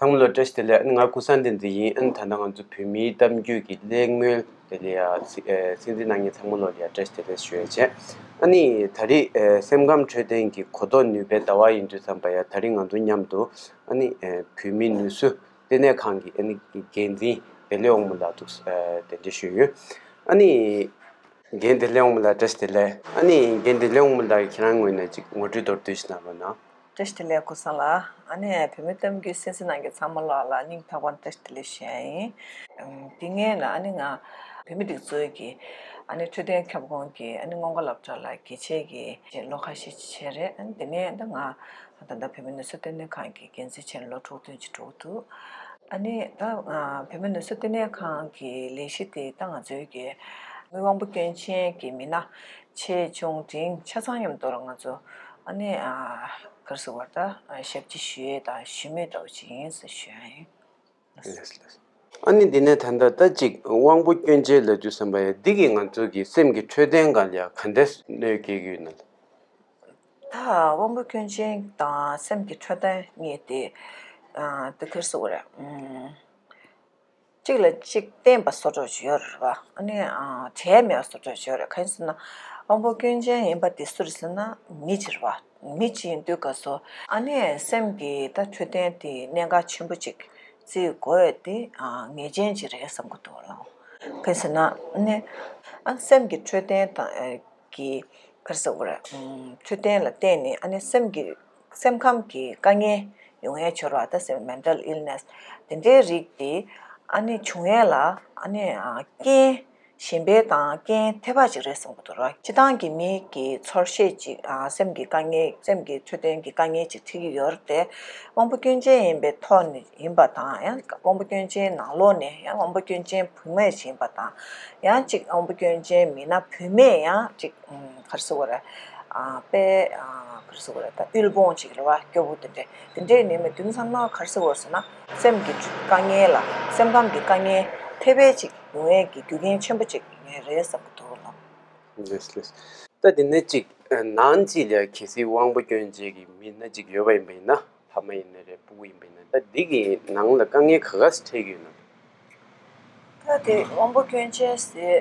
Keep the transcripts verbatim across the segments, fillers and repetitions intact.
ཚང་མ་ལ་བཀྲ་ཤིས་བདེ་ལེགས། ཨ་ནི་ང་ཀུན་བཟང་བསྟན་འཛིན་ཡིན། ཨ་ནི་ད་ལྟ་ང་ཚོ་བོད་མིའི་གཏམ་རྒྱུད་ཀྱི་གླེང་མོལ་དེ་ལ་ཡ་སི་ཨེ་གསན་གཟིགས་གནང་མཁན་ཚང་མ་ལ་ཡ་བཀྲ་ཤིས་བདེ་ལེགས་ཞུ་ཡ་བྱས། ཨ་ནི་ད་རེས་ཨེ་སེམས་ཁམས་འཕྲོད་བསྟེན་གྱི་གོ་རྟོགས་ནུས་པའི་ཟླ་བ་ཡིན་དུས་ཙམ་པ་ཡ་ད་རེས་ང་ཚོ་མཉམ་དུ་ཨ་ནི་ཨེ་བོད་མིའི་ནུས་གསོ་ལྟེ་གནས་ཁང་གི་ཨ་ནི་འགན་འཛིན་བདེ་ལེགས་དབང་མོ་ལགས་འདུག་ཨེ་གདན་འདྲེན་ཞུས་ཡོད། ཨ་ནི་རྒན་བདེ་ལེགས་དབང་མོ་ལགས་བཀྲ་ཤིས་བདེ་ལེགས། ཨ་ནི་རྒན་བདེ་ལེགས་དབང་མོ་ལགས་ཁྱེད་རང་ངོས་ནས་ཅིག་ངོ་སྤྲོད་མདོར་བསྡུས་ཤིག་གནང་རོགས་གནང་། བཀྲ་ཤིས་བདེ་ལེགས་ཀུན་བཟང་ལགས། ཨ་ནི་བོད་མི་གཏམ་རྒྱུད་གསན་གཟིགས་གནང་མཁན་ཚང་མ་ལ་ལ་སྙིང་ཐག་པ་ནས་བཀྲ་ཤིས་བདེ་ལེགས་ཞུ་ཡ་ཡིན། ཨམ་དེ་སྔོན་ལ་ཨ་ནི་ང་བོད་མི་སྒྲིག་འཛུགས་ཀྱི་ཨ་ནི་འཕྲོད་བསྟེན་ཁྱབ་ཁོངས་ཀྱི་ཨ་ནི་སྔོན་འགོག་སློབ་གྲྭ་ལ་དགེ་ཆེ་གི་ལོ་ཁ་ཤས་ཅིག་བྱས་རེད། ཨ་ནི་དེ་ནས་ད་ང་ད་ལྟ་བོད་མི་ནུས་གསོ་ལྟེ་གནས་ཁང་གི་འགན་འཛིན་བྱས་ནས་ལོ་དྲུག་བདུན་ཅིག་འགྲོ་གི་འདུག་ཨ་ནི་ད་ང་བོད་མི་ནུས་གསོ་ལྟེ་གནས་ཁང་གི་ལས་གཞི་དེ་ད་ང་ཚོའི་གི་མི་དབང་པོ་སྐྱོན་ཅན་གྱི་མི་སྣ་ཆེ་ཆུང་འབྲིང་ཆ་ཚང་མཉམ་དུ་ལ་ང་ཚོ་ཨ་ནི་ཨ་ག་རེ་ཟེར་དགོས་རེད། ད་ཞབས་ཕྱི་ཞུ་ཡས་དང་ཞུ་མུས་འདྲ་བོ་ཅིག་ཡིན་ཟེར་ཞུ་ཡ་ཡིན། ལགས་ལགས། ཨ་ནི་འདི་ནས་ད་ལྟ་ད་ཅིག་དབང་པོ་སྐྱོན་ཅན་ལབ་དུས་ཙམ་པ་ཡ་འདི་གིས་ང་ཚོ་གི་སེམས་ཀྱི་འཕྲོད་བསྟེན་སྒང་ལ་ཡ་ག་འདྲས་གནོད་སྐྱེལ་གྱི་ཡོད་ན། ད་དབང་པོ་སྐྱོན་ཅན་དང་སེམས་ཀྱི་འཕྲོད་བསྟེན་གཉིས་དེ་ཨ་དེ་ག་རེ་ཟེར་དགོས་རེད། ཨམ། གཅིག་ལ་གཅིག་བརྟེན་པ་བཟོ་འདྲ་ཅིག་ཡོད་རེད་པ། ཨ་ནི་ཨ་བྲལ་མེད་པ་བཟོ་འདྲ་ཅིག་ཡོད་རེད། གང་ཡིན་ཟེར་ན་དབང་པོ་སྐྱོན་ཅན་ཡིན་པ་དེ་སུ་རེད་ཟེར་ན་མི་ཅིག་རེད་པ། མི་ཅིག་ཡིན་དུས་སྐབས་སུ་ཨ་ནི་སེམས་ཀྱི་ད་འཕྲོད་བསྟེན་དེ་གནད་འགག་ཆེན་པོ་ཅིག་བརྩི་དགོས་དེ་ཨ་ངེས་ཅན་ཅིག་རེད་བསམ་གྱི་འདུག་ལགས། གང་ཡིན་ཟེར་ན་ཨ་ནི་ཨ་སེམས་ཀྱི་འཕྲོད་བསྟེན་དང་ཨ་གི་ག་རེ་ཟེར་དགོས་རེད། ཨམ་འཕྲོད་བསྟེན་ལ་བརྟེན་ནས་ཨ་ནི་སེམས་ཀྱི་སེམས་ཁམས་ཀྱི་དཀའ་ངལ་ཡོང་ཡས་ཆེ་རུ་བ། ད་སེམས་mental illness དེ་འདྲའི་རིགས་དེ་ཨ་ནི་བྱུང་ཡས་ལ་ཨ་ནི་ཨ་རྐྱེན་གཞན་པའི་དང་རྐྱེན་ཐེབས་པ་ཅིག་རེད་བསམ་གྱི་འདུག་ར། སྤྱིར་བཏང་གི་མི་གི་ཚོར་ཤེས་ཅིག་ཨ་སེམས་ཀྱི་དཀའ་ངལ་སེམས་ཀྱི་འཕྲོད་བསྟེན་གྱི་དཀའ་ངལ་ཅིག་འཕྲད་ཀྱི་ཡོད་རེད་དེ། དབང་པོ་སྐྱོན་ཅན་ཡིན་པའི་ཐོག་ནས་ཡིན་པ་དང་ཡང་དབང་པོ་སྐྱོན་ཅན་ནང་ལོགས་ནས་ཡང་དབང་པོ་སྐྱོན་ཅན་བུད་མེད་ཅིག་ཡིན་པ་དང་ཡང་ཅིག་དབང་པོ་སྐྱོན་ཅན་མི་སྣ་བུད་མེད་ཡང་ཅིག་ཨམ་ག་རེ་ཟེར་དགོས་རེད། ཨ་དཔེ་ཨ་ག་རེ་ཟེར་དགོས་རེད། ད་དབུལ་ཕོངས་ཅིག་རེད་བ། སྐྱོ་པོ་དེ་འདྲས་དེ་འདྲས་ནི་མི་དུང་ཚང་མ་ག་རེ་ཟེར་དགོས་རེད་ཟེར་ན་སེམས་ཀྱི་དཀའ་ངལ་ལ་སེམས་ཁམས་ཀྱི་དཀའ་ངལ་ཐེབས་པའི་ཅིག་ཡོང་ཡས་ཀྱི་རྒྱུ་རྐྱེན་ཆེན་པོ་ཅིག་ངས་རེད་བསམ་གྱི་འདུག་ལགས། ལགས་ལགས། ད་དེ་ནས་ཅིག་ནང་ཅིག་ལ་གལ་སྲིད་དབང་པོ་སྐྱོན་ཅན་གྱི་མི་སྣ་ཅིག་ཡོད་པ་ཡིན་པ་ཡིན་ན། ཕ་མ་ཡིན་ན་རེད། སྤུ་གུ་ཡིན་པ་ཡིན་ན། ད་འདི་གི་ནང་ལ་དཀའ་ངལ་ག་ག་ཟེ་འཕྲད་ཀྱི་ཡོད་ན། ད་དེ་དབང་པོ་སྐྱོན་ཅན་ཟེར་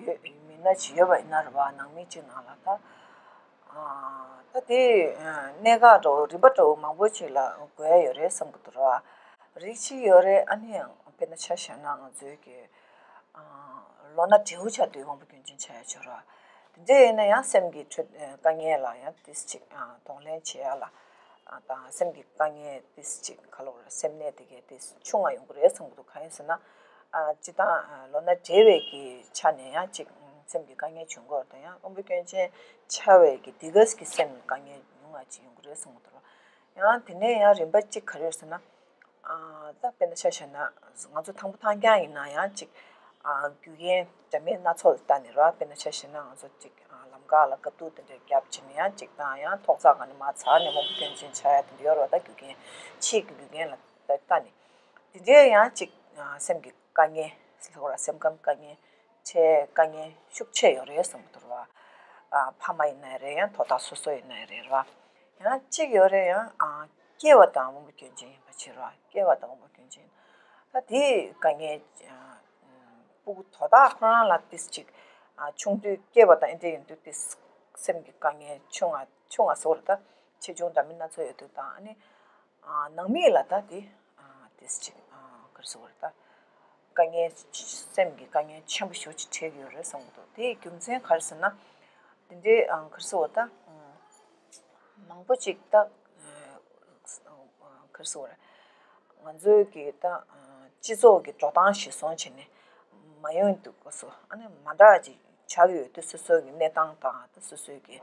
ཡོད་མི་སྣ་ཅིག་ཡོད་པ་ཡིན་ན་རེད་བ། ནང་མི་ཅིག་ནང་ལ་ད་ད་དེ་གནད་འགག་འདྲ་བོ་རིམ་པ་འདྲ་བོ་མང་པོ་ཅིག་ལ་གོ་ཡ་ཡོད་རེད་བསམ་གྱི་འདུག་ར། རིགས་གཅིག་ཡོད་རེད། ཨ་ནི་ཡང་དཔེར་ན་ཆ་བཞག་ན་ང་ཚོའི་གི་ལོ་ན་བགྲེས་པོ་ཆགས་དུས་དབང་པོ་སྐྱོན་ཅན་ཆགས་ཡ་ཆོག་ར། དེ་འདྲ་ཡིན་ན་ཡང་སེམས་ཀྱི་འཕྲོད་དཀའ་ངལ་ལ་ཡང་ཏིས་ཅིག་གདོང་ལེན་བྱེད་ཡ་ལ་དང་སེམས་ཀྱི་དཀའ་ངལ་ཏིས་ཅིག་ག་ལོ་ར་སེམས་ནད་དེ་གའི་ཏིས་ཆུང་ང་ཡོང་གི་རེད་བསམ་གྱི་འདུག་གང་ཡིན་ཟེར་ན། སྤྱིར་བཏང་ལོ་ན་བགྲེས་པའི་གི་ཆ་ནས་ཡང་ཅིག་སེམས་ཀྱི་དཀའ་ངལ་བྱུང་གི་ཡོད་རེད། ད་ཡང་དབང་པོ་སྐྱོན་ཅན་ཆགས་པའི་གི་དེ་ག་གི་སེམས་དཀའ་ངལ་ཉུང་ང་ཅིག་ཡོང་གི་རེད་བསམ་གྱི་འདུག་ར། ཡང་དེ་ནས་ཡང་རིམ་པ་གཅིག་ག་རེ་ཡོད་ཟེར་ན། ད་དཔེར་ན་ཆ་བཞག་ན་ང་ཚོ་དང་པོ་ཐང་རྐྱང་ཡིན་ན་ཡང་ཅིག་རྒྱུ་རྐྱེན་འདྲ་མིན་སྣ་ཚོགས་ལ་ལྟ་ནས་ར། དཔེར་ན་ཆ་བཞག་ན་ང་ཚོ་ཅིག་ལམ་ཁ་ལ་དཀའ་སྡུག་དེ་འདྲ་བརྒྱབ་བྱས་ནས་ཡང་ཅིག་དང་ཡང་ཐོག་བརྩེགས་སྒང་ནས་མར་འཛེགས་ནས་དབང་པོ་སྐྱོན་ཅན་ཆགས་ཡ་དེ་འདྲ་ཡོད་རེད་བ། ད་རྒྱུ་རྐྱེན་ཕྱིའི་གི་རྒྱུ་རྐྱེན་ལ་ལྟ་ནས་དེ་འདྲའི་ཡང་ཅིག་སེམས་ཀྱི་དཀའ་ངལ་ཟེར་བ་ར། སེམས་ཁམས་དཀའ་ངལ་ཆེ་དཀའ་ངལ་ཤུགས་ཆེ་ཡོད་རེད་བསམ་གྱི་འདུག་ར། ཕ་མ་ཡིན་ན་རེད། ཡང་དོ་བདག་སོ་སོ་ཡིན་ན་རེད་ར། ཡང་གཅིག་ཡོད་རེད། ཡང་སྐྱེས་པ་དང་དབང་པོ་སྐྱོན་ཅན་ཡིན་པ་བྱེད་ར། སྐྱེས་པ་དང་དབང་པོ་སྐྱོན་ཅན་ད་དེའི་དཀའ་ངལ་སྤུ་གུ་དོ་བདག་ཁོ་རང་ལ་ཏིས་ཅིག་ཆུང་དུས་སྐྱེས་པ་དང་ཨེ་འདྲ་ཡིན་དུས་ཏིས་སེམས་ཀྱི་དཀའ་ངལ་ཆུང་ང་ཆུང་ང་ཟེར་བ་རེད། ད་ཆེ་ཆུང་འདྲ་མིན་སྣ་ཚོགས་ཡོད་དུས་དང་ཨ་ནི། ནང་མི་ལ་ད་དེ་དེ་ཅིག་ག་རེ་ཟེར་བ་རེད། ད་དཀའ་ངལ་སེམས་ཀྱི་དཀའ་ངལ་ཆེན་པོ་ཞེ་པོ་ཅིག་འཕྲད་ཀྱི་ཡོད་རེད་བསམ་གྱི་འདུག་དེའི་རྒྱུ་མཚན་ག་རེ་ཟེར་ན། དེ་འདྲའི་ག་རེ་ཟེར་བ་ད་མང་པོ་ཅིག་ད་ག་རེ་ཟེར་བ་རེད། ང་ཚོའི་གི་ད་སྤྱི་ཚོགས་ཀྱི་འགྲོ་སྟངས་གཞིར་བཟུང་བྱས་ནས་མ་ཡོང་དུས་སྐབས་སུ་ཨ་ནི་མ་འདྲ་ཅིག་ཆགས་ཡོད་དུས་སོ་སོའི་གི་གནས་སྟངས་དང་ད་སོ་སོའི་གི་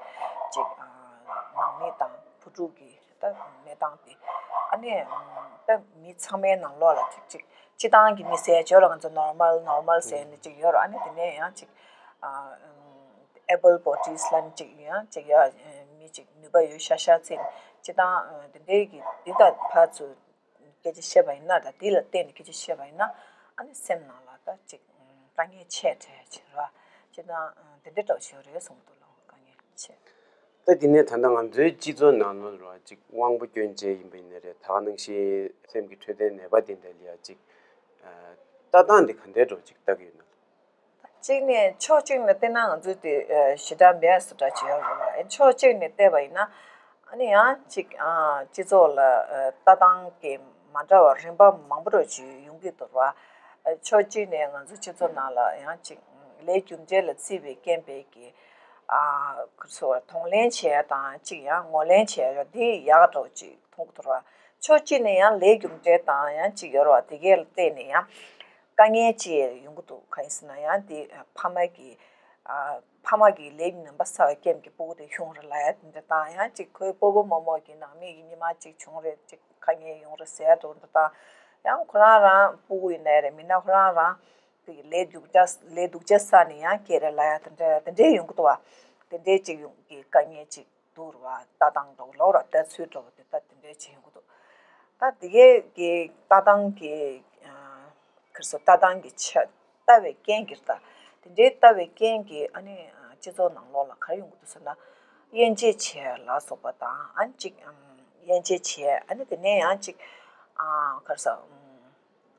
ཅིག་ནང་མི་དང་བུ་ཕྲུག་གི་ད་གནས་སྟངས་དེ་ཨ་ནི་ད་མི་ཚང་མའི་ནང་ལོགས་ལ་ཅིག་ཅིག་སྤྱིར་བཏང་གི་མི་ཟེར་ཡ་ཅིག་ཡོད་ར། ང་ཚོ་normal normal ཟེར་ནི་ཅིག་ཡོད་ར། ཨ་ནི་དེ་ནས་ཡང་ཅིག་able bodies ལབ་ནི་ཅིག་ཡང་ཅིག་ཡ་མི་ཅིག་ནུས་པ་ཡོད་ཤག་ཤག་ཚེ་སྤྱིར་བཏང་དེ་འདྲའི་གི་འདི་ད་ཕར་ཚུར་སྐད་ཆ་བཤད་པ་ཡིན་ན་ད་འདི་ལ་བརྟེན་ནས་སྐད་ཆ་བཤད་པ་ཡིན་ན་ཨ་ནི་སེམས་ནང་ལ་ད་ཅིག་དཀའ་ངལ་ཆེ་དྲགས་ཅིག་ར། སྤྱིར་བཏང་དེ་འདྲ་འདྲ་བོ་ཞིག་རེད་གསུངས་འདུག་ལ། དཀའ་ངལ་ཆེ། ད་དེ་ནས་ད་ལྟ་ང་ཚོའི་སྤྱི་ཚོགས་ནང་ལོགས་ལ་ཅིག་དབང་པོ་སྐྱོན་ཅན་ཡིན་པ་ཡིན་ན་རེད། ད་ག་ནང་བཞིན་སེམས་ཀྱི་འཕྲོད་བསྟེན་ནད་པ་དེ་འདྲ་ལ་ཡ་ཅིག་ལྟ་སྟངས་དེ་ག་འདྲའི་འགྲོ་ཅིག་ལྟ་གི་ཡོད་ན། གཅིག་ནས་ཕྱོགས་གཅིག་ནས་བལྟས་ན་ང་ཚོས་དེ་ཞེ་དྲག་འབད་ཡ་སུ་འདྲ་བྱེད་ཡ་རེད་བ། ཕྱོགས་གཅིག་ནས་བལྟས་པ་ཡིན་ན་ཨ་ནི་ཡང་ཅིག་སྤྱི་ཚོགས་ལ་ལྟ་སྟངས་ཀྱི་མ་འདྲ་བ་རིམ་པ་མང་པོ་རོ་ཅིག་ཡོང་གི་འདུག་བ། ཕྱོགས་གཅིག་ནས་ང་ཚོ་སྤྱི་ཚོགས་ནང་ལ་ཡང་ཅིག་ལས་རྒྱུ་འབྲས་ལ་བརྩིས་པའི་རྐྱེན་པས་ཀྱི་ཁོ་ཚོ་གདོང་ལེན་བྱེད་ཡ་དང་ཅིག་ཡང་ངོས་ལེན་བྱེད་ཡ་འདི་ཡག་འགྲོ་ཅིག་མཐོང་གི་འདུག་བ། ཕྱོགས་གཅིག་ནས་ཡང་ལས་རྒྱུ་འབྲས་དང་ཡང་ཅིག་ཡོད་རེད་བ། དེ་གས་ལ་བལྟས་ནས་ཡང་དཀའ་ངལ་ཅིག་ཡོང་གི་འདུག་གང་ཡིན་ཟེར་ན་ཡང་དེ་ཕ་མ་གི་ཕ་མ་གི་ལས་ཀྱི་ནུས་པ་གསར་བའི་རྐྱེན་གྱིས་སྤུ་གུ་དེ་ཤོང་རེད་ལབ་ཡ་དེ་འདྲ་དང་། ཡང་ཅིག་ཁོའི་སྤོ་བོ་རྨོ་མོ་གི་ནང་མི་གི་ཉི་མ་ཅིག་བྱུང་རེད། ཅིག་དཀའ་ངལ་ཡོང་རེད་ཟེར་ཡ་འདྲ་བོ་འདྲ་དང་། ཡང་ཁོ་རང་རང་སྤུ་གུ་ཡིན་ནའི་རེད། མིན་ན་ཁོ་རང་རང་གི་ལས་སྡུག་ཅག་ལས་སྡུག་ཅག་བསགས་ནས་ཡང་སྐྱེས་རེད་ལབ་ཡ་དེ་འདྲ་དེ་འདྲའི་ཡོང་གི་འདུག་བ། དེ་འདྲའི་ཅིག་ཡོང་གི་དཀའ་ངལ་ཅིག་འདུག་རེད་བ། ལྟ་སྟངས་འདྲ་བོ་ལབ་ར་ལྟ་ཚུལ་འདྲ་བོ་དེ་ལྟ་དེ་འདྲའི་ཅིག་ཡོང་གི་འདུག་ད་དེ་གའི་གི་ལྟ་སྟངས་ཀྱི་ཁིར་སོ་ལྟ་སྟངས་ཀྱི་ཆ་ལྟ་བའི་རྐྱེན་གྱིས་ད་དེ་འདྲའི་ལྟ་བའི་རྐྱེན་གྱིས་ཨ་ནི་སྤྱི་ཚོགས་ནང་ལོགས་ལ་ག་རེ་ཡོང་གི་འདུག་ཟེར་ན། དབྱེ་འབྱེད་བྱས་ལ་སོགས་པ་དང་ཨ་ནི་ཅིག་དབྱེ་འབྱེད་བྱས་ཨ་ནི་དེ་ནས་ཡང་ཅིག་ག་རེ་ཟ།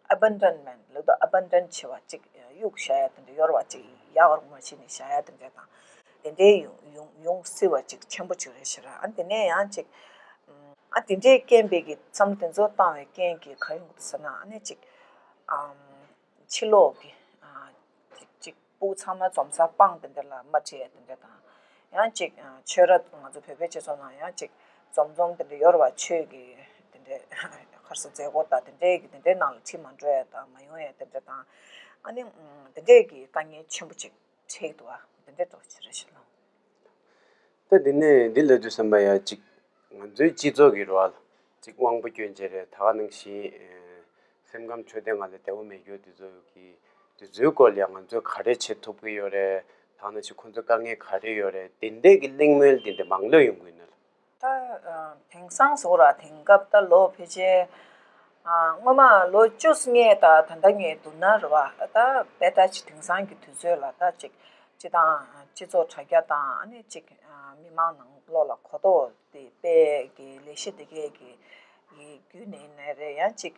ཨ་བན་ཌན་མེན་ལབ་དུས་ཨ་བན་ཌན་བྱེད་པ་ཅིག་གཡུག་བཞག་ཡ་དེ་འདྲ་ཡོད་རེད་བ། ཅིག་ཡག་རུ་མ་བྱས་ནས་བཞག་ཡ་དེ་འདྲ་དང་དེ་འདྲའི་ཡོང་ཡོང་ཡོང་སྲིད་པ་ཅིག་ཆེན་པོ་ཅིག་རེད་ཤག་ར། ཨ་དེ་ནས་ཡང་ཅིག་ཨ་དེ་འདྲའི་རྐྱེན་པས་ཀྱི་བསམ་བློ་དེ་ཚོ་བཏང་བའི་རྐྱེན་གྱིས་ག་ཡོང་གི་ཟེར་ན་ཨ་ནི་ཅིག་ཕྱི་ལོགས་ཀྱི་ཅིག་ཅིག་སྤུ་གུ་ཚང་མ་འཛོམས་ས་སྤང་དེ་འདྲ་ལ་མ་ཁྲིད་ཡ་དེ་འདྲ་དང་། ཡང་ཅིག་ཆོས་ར་ང་ཚོ་བོད་པའི་སྤྱི་ཚོགས་ནང་ཡང་ཅིག་འཛོམས་འཛོམས་དེ་འདྲ་ཡོད་རེད་བ། ཆོས་ཀྱི་དེ་འདྲའི་ག་རེ་ཟ་མཛད་སྒོ་དང་དེ་འདྲའི་གི་དེ་འདྲའི་ནང་ལ་ཁྲིད་མ་འགྲོ་ཡ་དང་མ་ཡོང་ཡ་དེ་འདྲ་དང་། ཨ་ནི་དེ་འདྲའི་གི་དཀའ་ངལ་ཆེན་པོ་ཅིག་འཕྲད་འདུག་བ། དེ་འདྲའི་འགྲོ་ཕྱིར་ཕྱིར་ལ། ད་དེ་ནས་འདི་ལབ་དུས་ཙམ་པ་ཡ་ཅིག་ང་ཚོའི་སྤྱི་ཚོགས་ཀྱི་རོལ་ཅིག་དབང་པོ་སྐྱོན་ཅན་རེད། ད་ག་ནང་བཞིན་སེམས་ཁམས་འཕྲོད་བསྟེན་སྒང་ལ་བདེ་བོ་མེད་རྒྱུ་དེ་ཚོ་གི་དེ་ཚོའི་སྐོར་ལ་ང་ཚོས་ག་རེ་བྱེད་ཐུབ་ཀྱི་ཡོད་རེད། ད་ག་ནང་བཞིན་ཁོང་ཚོའི་དཀའ་ངལ་ག་རེ་ཡོད་རེད། དེ་འདྲས་ཀྱི་གླེང་མོལ་དེ་འདྲ་མང་ལོས་ཡོང་གི་ཡོད་ན། ད་དེང་སང་ཟེར་ར་དེང་སྐབས་ད་ལོ་ཕལ་ཆེར་སྔོན་མ་ལོ་བཅུ་སྔས་ད་ད་ལྟ་ངས་བསྡུར་ན་རེད་བ། ད་དཔེ་ད་ཅིག་དེང་སང་གི་དུས་ཚོད་ལ་ད་ཅིག་སྤྱི་དང་སྤྱི་ཚོགས་དྲ་རྒྱ་དང་ཨ་ནི་ཅིག་མི་མང་ནང་ལོགས་ལ་གོ་རྟོགས་དེ་སྤེལ་གི་ལས་གཞི་དེ་གས་ཀྱི་བརྒྱུད་ནས་ཡིན་ནའི་རེད། ཡང་ཅིག་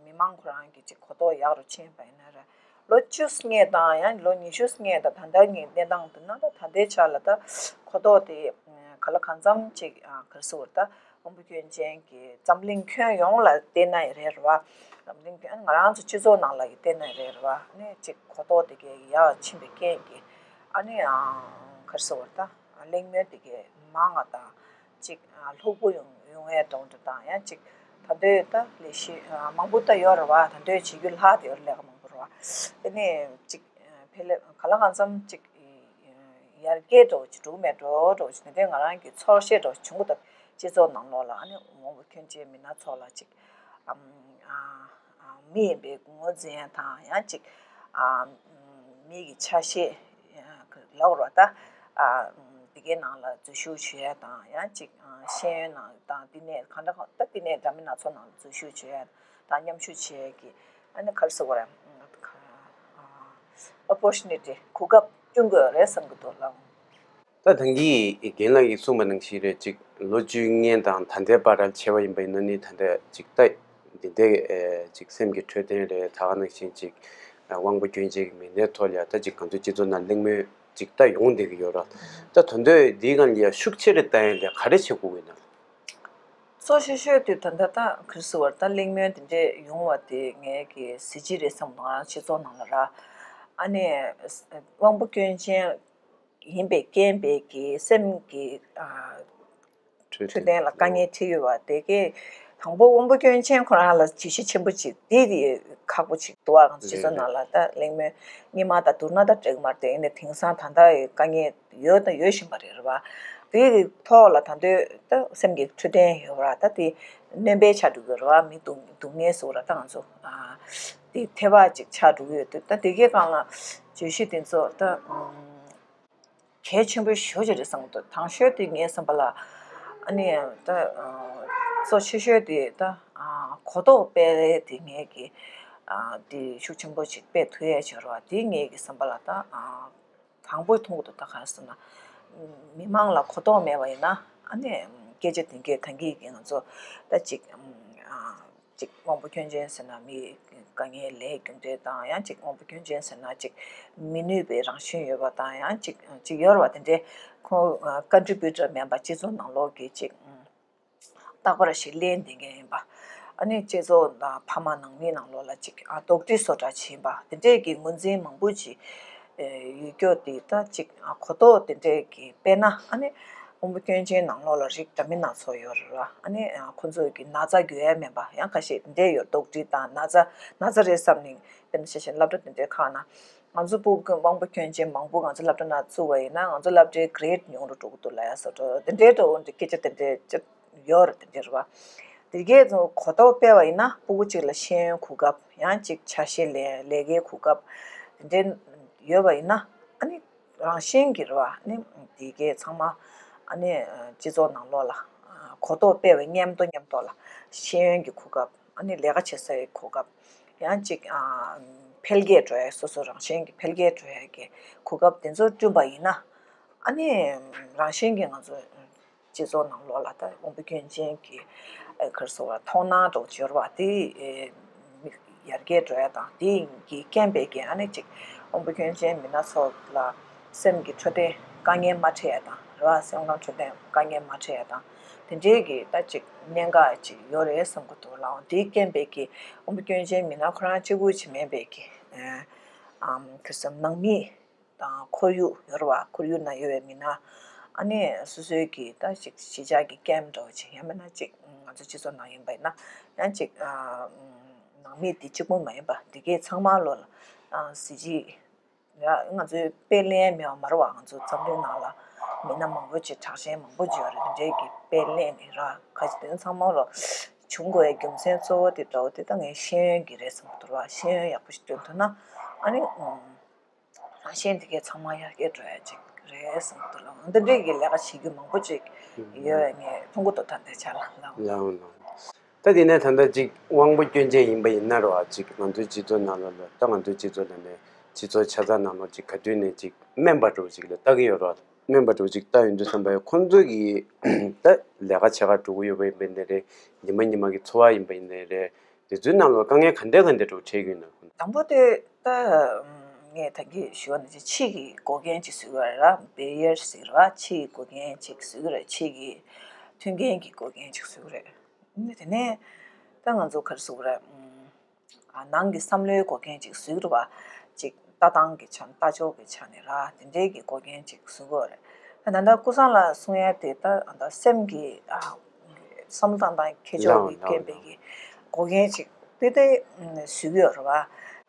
མི་མང་ཁོ་རང་གི་ཅིག་གོ་རྟོགས་ཡག་རུ་ཕྱིན་པ་ཡིན་ན་རེད། ལོ་བཅུ་སྔས་དང་ཡང་ལོ་ཉི་ཤུ་སྔས་དང་ད་ལྟ་གི་གནས་སྟངས་དེ་ན་ད་ད་ལྟའི་ཆ་ལ་ད་གོ་རྟོགས་དེ་ག་ལ་གང་འཚམ་ཅིག་ག་རེ་ཟེར་བ་ད་དབང་པོ་སྐྱོན་ཅན་གྱི་འཛམ་གླིང་ཁྱོན་ཡོངས་ལ་བལྟས་ན་རེད་རེད་བ། འཛམ་གླིང་ཁྱོན་ང་རང་ཚོ་སྤྱི་ཚོགས་ནང་ལ་ཡི་བལྟས་ན་རེད་རེད་བ། ཨ་ནི་ཅིག་གོ་རྟོགས་དེ་གས་ཡག་ཕྱིན་པའི་རྐྱེན་གྱིས་ཨ་ནི་ག་རེ་ཟེར་བ་ད་གླེང་མོལ་དེ་གས་མང་ང་དང་། ཅིག་ལྷུག་པོ་ཡོང་ཡོང་ཡས་གཏོང་རྒྱུ་དང་ཡང་ཅིག་ད་ལྟོས་ད་ལས་གཞི་མང་པོ་ད་ཡོད་རེད་བ། ད་ལྟོས་བྱེད་རྒྱུ་ལྷག་དེ་ཡོད་ལས་ཀ་མང་པོ་རེད་བ། དེ་ནས་ཅིག་ཕལ་ལས་ག་ལ་གང་འཚམ་ཅིག་ཡར་རྒྱས་འགྲོ་ཅིག་འགྲོ་གི་མེད་འགྲོ་འགྲོ་ཅིག་དེ་འདྲའི་ང་རང་གི་ཚོར་ཤེས་འགྲོ་བྱུང་གི་འདུག་སྤྱི་ཚོགས་ནང་ལོགས་ལ་ཨ་ནི་མང་པོ་ཁྱོན་ཆེ་མི་སྣ་ཚོ་ལ་ཅིག་མི་ཡིན་པའི་ངོས་འཛིན་ཡ་དང་ཡང་ཅིག་མི་གི་ཆ་ཤས་ལབ་རོགས་ད། དེ་གའི་ནང་ལ་འཛུལ་ཞུགས་བྱེད་ཡ་དང་ཡང་ཅིག་ཤེས་ཡོན་ནང་དང་བསྟི་གནས་གང་འདྲ་གང་ད་བསྟི་གནས་འདྲ་མིན་སྣ་ཚོགས་ནང་ལ་འཛུལ་ཞུགས་བྱེད་ཡ་དང་མཉམ་ཞུགས་བྱེད་ཡ་གི་ཨ་ནི་ག་རེ་ཟེར་དགོས་རེད། ཨོ་པོར་ཅུ་ནི་ཊི་གོ་སྐབས་བསྐྲུན་དགོས་རེད་བསམ་གི་འདུག་ལགས། ད་ད་གིན་རྒན་ལགས་ཀྱིས་གསུངས་པ་ནང་བཞིན་རེད། ཅིག་ལོ་བཅུའི་སྔོན་དང་ད་ལྟའི་བར་ལ་བྱས་པ་ཡིན་པ་ཡིན་ན་ནི་ད་ལྟ་ཅིག་ད་འདི་འདྲའི་ཅིག་སེམས་ཀྱི་འཕྲོད་བསྟེན་རེད། ད་ག་ནང་བཞིན་ཅིག་དབང་པོ་སྐྱོན་ཅན་གྱི་མི་སྣའི་ཐོག་ལ་ཡ་ད་ཅིག་ང་ཚོའི་སྤྱི་ཚོགས་ནང་གླེང་མོལ་ཅིག་ད་ཡོང་བསྡད་ཀྱི་ཡོད་ར། ད་ད་ལྟ་འདིའི་སྒང་ལ་ཡ་ཤུགས་ཆེ་རུ་བཏང་ཡ་ལ་ག་རེ་བྱེད་དགོས་ཀྱི་ཡོད་ན། གཙོ་ཆེ་ཤོས་དེ་ད་ལྟ་ད་ག་རེ་ཟེར་བ་ད་གླེང་མོལ་དེ་འདྲས་ཡོང་བ་དེ་ངའི་གི་གཟི་བརྗིད་རེད་བསམ་འདུག་ང་རང་སྤྱི་ཚོགས་ནང་ལ་ར། ཨ་ནི་དབང་པོ་སྐྱོན་ཅན་ཡིན་པའི་རྐྱེན་པས་ཀྱི་སེམས་ཀྱི་ཨ་འཕྲོད་བསྟེན་ལ་དཀའ་ངལ་འཕྲད་ཡོད་པ་དེ་གས་དང་པོ་དབང་པོ་སྐྱོན་ཅན་ཁོ་རང་ལ་བརྗོད་གཞི་ཆེན་པོ་ཅིག་དེ་དེ་ཁག་པོ་ཅིག་འདུག་ཨ། སྤྱི་ཚོགས་ནང་ལ་ད་གླེང་མོལ་སྔོན་མ་དང་བསྡུར་ན་ད་འགྲིག་མ་རེད། དེ་ཡིན་ནའི་དེང་སང་ད་ལྟ་ཡི་དཀའ་ངལ་ཡོད་དང་ཡོད་བཞིན་པ་རེད་རེད་བ། དེ་གི་ཐོག་ལ་ད་དུང་ད་སེམས་ཀྱི་འཕྲོད་བསྟེན་ཡོད་ར། ད་དེ་སྣོན་པའི་ཆ་འགྲོ་གི་རེད་བ། མི་སྡུག་སྡུག་བསྔལ་བཟོ་ར་ད་ང་ཚོ་དེ་ཐེ་བ་ཅིག་ཆགས་འགྲོ་གི་ཡོད་དུས་ད་དེ་གའི་སྒང་ལ་བརྗོད་གཞི་དེ་ཚོ་ད། གལ་ཆེན་པོ་ཞེ་པོ་ཅིག་རེད་བསམ་གྱི་འདུག་དང་ཤོས་དེ་ངའི་བསམ་པ་ལ་ཨ་ནི་ད་གཙོ་ཆེ་ཤོས་དེ་ད་གོ་རྟོགས་སྤེལ་རེས་དེ་ངས་ཀྱི་དེ་ཤུགས་ཆེན་པོ་ཅིག་སྤེལ་ཐུབ་ཡས་ཅིག་རེད་བ། དེ་ངས་ཀྱི་བསམ་པ་ལ་ད་དང་པོ་མཐོང་གི་འདུག་ད་ག་རེ་ཟེར་ན་ མི་མང་ལ་གོ་རྟོགས་མེད་པ་ཡིན་ན་ཨ་ནི་སྐད་ཆ་དེ་གས་ད་གིན་གྱི་ང་ཚོ་ད་ཅིག་ཨ་ཅིག་དབང་པོ་སྐྱོན་ཅན་ཟེར་ན་མི་དཀའ་ངལ་ལས་རྒྱུ་འབྲས་དང་ཡང་ཅིག་དབང་པོ་སྐྱོན་ཅན་ཟེར་ན་ཅིག་མི་ནུས་པའི་རང་བཞིན་ཡོད་པ་དང་ཡང་ཅིག་ཅིག་ཡོད་རེད་བ། དེ་འདྲའི་ཁོ་ཀོན་ཊི་བྷིའུ་ཊར་མིན་པ་སྤྱི་ཚོགས་ནང་ལོགས་ཀྱི་ཅིག་རྟག་པར་ཞིག་གླེང་བསྡད་མཁན་ཡིན་པ། ཨ་ནི་སྤྱི་ཚོགས་དང་ཕ་མ་ནང་མི་ནང་ལོགས་ལ་ཅིག་ཨ་དོགས་འདྲི་བཟོ་འདྲ་བྱེད་པ་དེ་འདྲས་ཀྱི་ངོས་འཛིན་མང་པོ་ཅིག་ཡོད་སྐྱོ་དེ་ད་ཅིག་ཨ་གོ་རྟོགས་དེ་འདྲས་ཀྱི་དཔེར་ན་ཨ་ནི་དབང་པོ་སྐྱོན་ཅན་ནང་ལོགས་ལ་རིགས་འདྲ་མིན་སྣ་ཚོགས་ཡོད་རེད་བ། ཨ་ནི་ཁོ་ཚོས་ཀྱི་ན་ཚ་འགོས་ཡ་མེད་པ་ཡང་ཁ་ཤས་དེ་འདྲས་ཡོད། དོགས་འདྲི་དང་ན་ཚ་ན་ཚ་རེད་བསམ་ནས་དཔེར་ན་ཆ་བཞག་སློབ་གྲྭ་དེ་འདྲའི་ཁག་ན་ང་ཚོ་ཕྲུ་གུ་དབང་པོ་སྐྱོན་ཅན་མང་པོ་ང་ཚོ་སློབ་གྲྭ་ནང་བཙུགས་པ་ཡིན་ན་ང་ཚོ་སློབ་གྲྭའི་གྷི་རེ་ཌི་ཉུང་རུ་འགྲོ་གི་འདུག་ལབ་ཡ་བཟོ་འདྲ་དེ་འདྲའི་འདྲ་བོ་འདྲ་སྐད་ཆ་དེ་འདྲའི་ཅིག་ཡོད་རེད། དེ་འདྲ་རེད་བ། དེ་གས་ཚོ་གོ་རྟོགས་སྤེལ་བ་ཡིན་ན་ཕྲུ་གུ་གཅིག་ལ་ཤེས་ཡོན་གོ་སྐབས་ཡང་ཅིག་ཆ་ཤས་ལས་ལས་ཀའི་གོ་སྐབས་དེ་འདྲའི་ཡོད་པ་ཡིན་ན་ཨ་ནི་རང་བཞིན་གྱིས་རེད་བ། ཨ་ནི་དེ་གས་ཚང་མ་ཨ་ནི་སྤྱི་ཚོགས་ནང་ལོགས་ལ་གོ་རྟོགས་སྤེལ་བའི་མཉམ་དུ་མཉམ་དུ་ལ་ཤེས་ཡོན་གྱི་གོ་སྐབས་ཨ་ནི་ལས་ཀ་བྱེད་སའི་གོ་སྐབས་ཡང་ཅིག་འཕེལ་རྒྱས་འགྲོ་ཡ་སོ་སོ་རང་བཞིན་གྱིས་འཕེལ་རྒྱས་འགྲོ་ཡ་གི་གོ་སྐབས་དེ་ཚོ་བསྐྲུན་པ་ཡིན་ན་ཨ་ནི་རང་བཞིན་གྱིས་ང་ཚོ་སྤྱི་ཚོགས་ནང་ལོགས་ལ་ད་དབང་པོ་སྐྱོན་ཅན་གྱི་ཨ་ག་རེ་ཟེར་བ་མཐོང་སྣང་འདྲ་བོ་འབྱོར་བ་དེ་ཨེ་མི་ཡར་རྒྱས་འགྲོ་ཡ་དང་དེ་གི་རྐྱེན་པས་ཀྱི་ཨ་ནི་ཅིག་དབང་པོ་སྐྱོན་ཅན་མི་སྣ་ཚོ་ལ་སེམས་ཀྱི་འཕྲོད་བསྟེན་དཀའ་ངལ་མ་འཕྲད་ཡ་དང་རེད་བ། སེམས་ཁམས་འཕྲོད་བསྟེན་དཀའ་ངལ་མ་འཕྲད་ཡ་དང་དེ་འདྲའི་གི་ད་ཅིག་གནད་འགག་ཅིག་ཡོད་རེད་བསམ་གྱི་འདུག་ལགས། དེའི་རྐྱེན་པས་ཀྱི་དབང་པོ་སྐྱོན་ཅན་མི་སྣ་ཁོ་རང་གཅིག་པུ་ཅིག་མིན་པས་ཀྱི་ཨ་ཨམ་ཁ་སང་ནང་མི་དང་ཁོར་ཡུག་ཡོད་རེད་བ། ཁོར་ཡུག་ནང་ཡོད་པའི་མི་སྣ་ཨ་ནི་སོ་སོའི་གི་ད་ཅིག་གཞིས་ཆགས་ཀྱི་ཀེམ་འདྲ་བོ་ཅིག་ཡང་མིན་ན་ཅིག་ང་ཚོ་སྤྱི་ཚོགས་ནང་ཡིན་པ་ཡིན་ན་ཡང་ཅིག་ཨ་ནང་མི་དེ་གཅིག་པུ་མ་ཡིན་པ་དེ་གས་ཚང་མ་ལོ་ལ་ཨ་གཟི་བརྗིད་ཡ་ང་ཚོའི་དཔེ་ལེན་མེད་པ་མ་རེད་བ། ང་ཚོ་འཛམ་གླིང་ནང་ལ་མི་སྣ་མང་པོ་ཅིག་གྲགས་ཅན་མང་པོ་ཅིག་ཡོད་རེད། དེ་འདྲའི་གི་དཔེ་ལེན་ནས་ར་ཁ་ཅིག་དེ་ཚང་མ་ལོ་བྱུང་དགོས་ཡ་རྒྱུ་མཚན་གཙོ་བོ་དེ་འདྲ་བོ་དེ་ད་ངའི་ཤེས་ཡོན་གྱི་རེད་བསམ་གྱི་འདུག་ར། ཤེས་ཡོན་ཡག་པོ་ཞིག་སྟོན་ཐུབ་ན་ཨ་ནི་ཨུམ། རང་བཞིན་དེ་གས་ཚང་མ་ཡར་རྒྱས་འགྲོ་ཡ་ཅིག་རེད་བསམ་གྱི་འདུག་ལགས། འདི་འདྲའི་གི་ལས་ཀ་བྱེད་རྒྱུ་མང་པོ་ཅིག་ཡོད་པ་ངས་མཐོང་གི་འདུག་ད་ལྟའི་ཆ་ལ་ལགས། ལགས་འོང་ལགས་འོང་། ད་དེ་ནས་ད་ལྟ་ཅིག་དབང་པོ་སྐྱོན་ཅན་ཡིན་པ་ཡིན་ན་རོ་ཨ་ཅིག་ང་ཚོའི་སྤྱི་ཚོགས་ནང་ལོགས་ལ་ད་ང་ཚོའི་སྤྱི་ཚོགས་ལ་ནས་སྤྱི་ཚོགས་ཆ་ཚང་ནང་ལོགས་ཅིག་ག་དུས་ནས་ཅིག་སྨན་པ་འདྲ་བོ་ཅིག་ལ་ལྟ་གི་ཡོད་རོ། སྨན་པ་འདྲ་བོ་ཅིག་ལྟ་ཡོང་དུས་ཙམ་པ་ཡང་ཁོང་ཚོ་གི་ད་ལས་ཀ་བྱེད་གར་འགྲོ་གི་ཡོད་པ་ཡིན་པ་ཡིན་ནའི་རེད། ཉི་མ་ཉི་མ་གི་འཚོ་བ་ཡིན་པ་ཡིན་ནའི་རེད། དེ་ཚོའི་ནང་ལོགས་དཀའ་ངལ་ག་འདྲ་ག་འདྲ་འདྲ་བོ་འཕྲད་ཀྱི་ཡོད་ན། དང་པོ་དེ་ད་ངས་ད་གིན་ཞུས་པ་ནང་བཞིན་ཕྱིའི་འགོག་རྐྱེན་ཅིག་བཟོ་གི་ཡོད་རེད་ར། བེ་རི་ཡར་ཟེར་གྱི་རེད་བ། ཕྱིའི་འགོག་རྐྱེན་ཅིག་བཟོ་གི་རེད། ཕྱིའི་མཐུན་རྐྱེན་གྱི་འགོག་རྐྱེན་ཅིག་བཟོ་གི་རེད། དེ་ནས་ད་ང་ཚོ་ག་རེ་ཟེར་དགོས་རེད། ཨ་ནང་གི་བསམ་བློའི་འགོག་རྐྱེན་ཅིག་བཟོ་གི་རེད་བ། ཅིག་ལྟ་སྟངས་ཀྱི་ཆ་ནས་ལྟ་ཕྱོགས་ཀྱི་ཆ་ནས་ར་དེ་འདྲའི་གི་འགོག་རྐྱེན་ཅིག་བཟོ་གི་ཡོད་རེད། ད་ད་ལྟ་ཀུན་བཟང་ལགས་གསུང་ཡ་དེ་ད་ད་སེམས་ཀྱི་ཨ་བསམ་བློ་བཏང་སྟངས་ཁྱད་ཆོས་ལའང་ཀྱི་རྐྱེན་པས་ཀྱི་འགོག་རྐྱེན་ཅིག་དེ་དེ་བཟོ་གི་ཡོད་རེད་བ།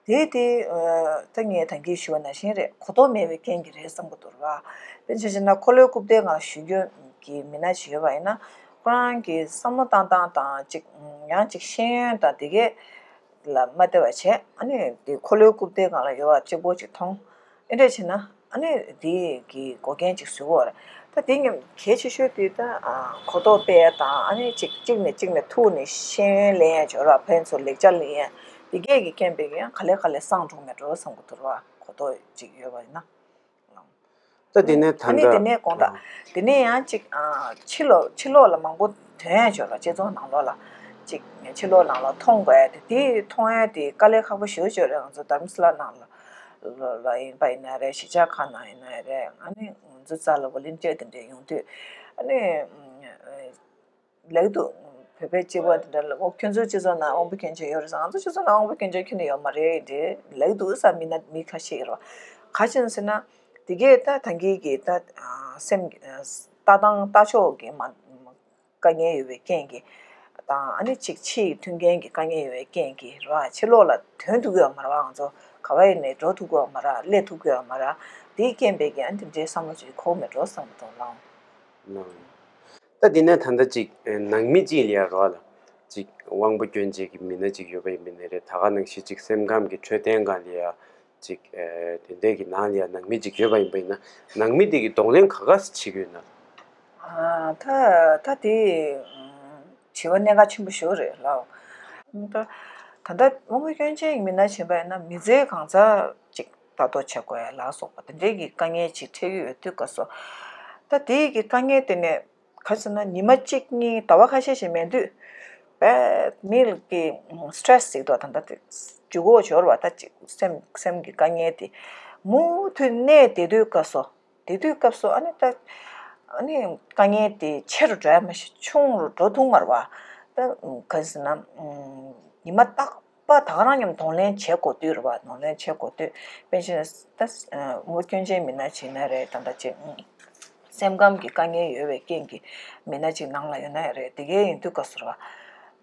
དེ་དེ་ད་ངས་ད་གིན་ཞུས་པ་ནང་བཞིན་རེད། གོ་རྟོགས་མེད་པའི་རྐྱེན་གྱིས་རེད་བསམ་གྱི་འདུག་རེད་བ། དཔེར་ན་ཆ་བཞག་ན་འཁོར་ལོའི་རྐུབ་སྟེགས་སྒང་ལ་བཞུགས་མཁན་གྱི་མི་སྣ་ཞིག་ཡོད་པ་ཡིན་ན་ཁོ་རང་གི་བསམ་བློ་བཏང་སྟངས་དང་ཅིག་ཡང་ཅིག་ཤེས་ཡོན་དང་དེ་གས་ལ་མ་བལྟས་པ་བྱས་ཨ་ནི་དེ་འཁོར་ལོའི་རྐུབ་སྟེགས་སྒང་ལ་ཡོད་པ་གཅིག་པོ་ཅིག་མཐོང་། ཨེ་འདྲ་བྱས་ན་ཨ་ནི་དེ་གི་འགོག་རྐྱེན་ཅིག་བཟོ་གི་ཡོད་རེད། ད་དེ་ངས་གལ་ཆེ་ཤོས་དེ་ད་གོ་རྟོགས་སྤེལ་ཡ་དང་ཨ་ནི་ཅིག་གཅིག་ནས་གཅིག་ནས་ཐུག་ནས་ཤེས་ཡོན་ལེན་ཡ་ཅིག་ཡོད་རེད་བ། ཕན་ཚུན་ལེགས་ཆ་ལེན་ཡ་དེ་གས་ཀྱི་རྐྱེན་པས་ཀྱང་ག་ལེ་ག་ལེ་སངས་འགྲོ་མེད་འགྲོ་བསམ་གྱི་འདུག་རེད་བ། གོ་རྟོགས་ཅིག་ཡོད་པ་ཡིན་ན། དེ་ནས་ད་ལྟ་དེ་ནས་དགོངས་དག་དེ་ནས་ཡང་ཅིག་ཕྱི་ལོགས་ཕྱི་ལོགས་ལ་མང་པོ་ཐོན་ཡ་ཅིག་ཡོད་རེད་བ། སྤྱི་ཚོགས་ནང་ལོགས་ལ་ཅིག་ཕྱི་ལོགས་ནང་ལ་མཐོང་དགོས་ཡ་དེ་དེ་མཐོང་ཡ་དེ་དཀའ་ལས་ཁག་པོ་ཞེ་པོ་ཅིག་ཡོད་རེད། ང་ཚོ་དྷ་རམ་ས་ལ་ནང་ལ་ལ་ཡིན་པ་ཡིན་ན་རེད། གཞིས་ཆགས་ཁག་ནང་ཡིན་ན་རེད། ཨ་ནི་ང་ཚོ་རྩ་ལ་ཝོ་ལན་ཊི་ཡར་དེ་འདྲས་ཡོང་དུས་ཨ་ནི། ལེགས་འདུག་བོད་པའི་སྤྱི་པ་དེ་འདྲ་ལ་ཨོ་ཁྱོད་ཚོའི་སྤྱི་ཚོགས་ནང་དབང་པོ་སྐྱོན་ཅན་ཡོད་རེད་ཟེར། ང་ཚོ་སྤྱི་ཚོགས་ནང་དབང་པོ་སྐྱོན་ཅན་ཁྱོན་ནས་ཡོད་མ་རེད་དེ་ལེགས་འདུག་ཟེར་མི་སྣ་མི་ཁ་ཤས་ཡོད་རེད་བ། ག་ཅི་ཡིན་ཟེར་ན་དེ་གས་ད་ད་གིན་གྱི་ད་སེམས་ལྟ་སྟངས་ལྟ་ཕྱོགས་ཀྱི་མ་དཀའ་ངལ་ཡོད་པའི་རྐྱེན་གྱིས་དང་ཨ་ནི་གཅིག་ཕྱིའི་མཐུན་རྐྱེན་གྱི་དཀའ་ངལ་ཡོད་པའི་རྐྱེན་གྱིས་རེད་བ། ཕྱི་ལོགས་ལ་ཐོན་ཐུབ་ཀྱི་ཡོད་མ་རེད་བ། ང་ཚོ་ག་བ་ཡིན་ནའི་འགྲོ་ཐུབ་ཀྱི་ཡོད་མ་རེད། སླེབས་ཐུབ་ཀྱི་ཡོད་མ་རེད། དེའི་རྐྱེན་པས་ཀྱི་ཨ་ནི་དེ་འདྲའི་བསམ་བློ་ཅིག་འཁོར་མེད་འགྲོ་བསམ་གྱི་འདུག་ལགས། ད་དེ་ནས་ད་ལྟ་ཅིག་ནང་མི་གཅིག་ལ་ཡ་རོགས་ལ་ཅིག་དབང་པོ་སྐྱོན་ཅན་གྱི་མི་སྣ་ཅིག་ཡོད་པ་ཡིན་པ་ནས་རེད། ད་ག་ནང་བཞིན་ཅིག་སེམས་ཁམས་ཀྱི་འཕྲོད་བསྟེན་སྒང་ལ་ཡ་ཅིག་དེ་འདྲས་ཀྱི་ནང་ལ་ཡ་ནང་མི་ཅིག་ཡོད་པ་ཡིན་པ་ཡིན་ན་ནང་མི་དེ་གི་གདོང་ལེན་ག་ག་ཟེ་བྱེད་ཀྱི་ཡོད་ན། ད་ད་དེ་དྲི་བ་གནད་འགག་ཆེན་པོ་ཞིག་རེད་ལགས། ད་ད་ལྟ་དབང་པོ་སྐྱོན་ཅན་གྱི་མི་སྣ་ཡིན་པ་ཡིན་ན་མི་ཚེ་གང་ཚ་ཅིག་ལྟ་རྟོག་བྱེད་དགོས་ཡ་ལ་སོགས་པ་དེ་འདྲས་ཀྱི་དཀའ་ངལ་ཅིག་འཕྲད་ཀྱི་ཡོད་དུས་སྐབས་སུ། ད་དེའི་གི་དཀའ་ངལ་དེ་ནས་ག་ཟེར་ན་ཉི་མ་གཅིག་གཉིས་ཟླ་བ་ཁ་ཤས་ཤིག་མེད་དུས་བས་མི་ལ་གི་སི་ཊེ་རེ་སི་ཟེར་གི་འདུག་ད་ལྟ་དེ་འཇུག་གོ་སྦྱོར་བ་ད་ཅིག་སེམས་སེམས་ཀྱི་དཀའ་ངལ་དེ་མུ་མཐུད་གནས་བསྡད་དུས་སྐབས་སུ། དེ་དུས་སྐབས་སུ་ཨ་ནི་ད་ཨ་ནི་དཀའ་ངལ་དེ་ཆེ་རུ་འགྲོ་ཡ་མ་གཞི་ཆུང་རུ་འགྲོ་ཐུབ་མ་རེད་བ། ད་ག་ཟེར་ན་ཉི་མ་རྟག་པ་ད་ག་རང་མཉམ་གདོང་ལེན་བྱེད་དགོས་དུས་རེད་བ། གདོང་ལེན་བྱེད་དགོས་དུས་དཔེ་ཆ་ད་དབུལ་པོ་སྐྱོན་ཅན་མི་སྣ་ཅིག་ན་རེད། ད་ལྟ་ཅིག་སེམས་ཁམས་ཀྱི་དཀའ་ངལ་ཡོད་པའི་རྐྱེན་གྱིས་མི་སྣ་ཅིག་ནང་ལ་ཡོད་ན་ཡང་རེད། དེ་གའི་ཡིན་དུས་སྐབས་སུ་རེད་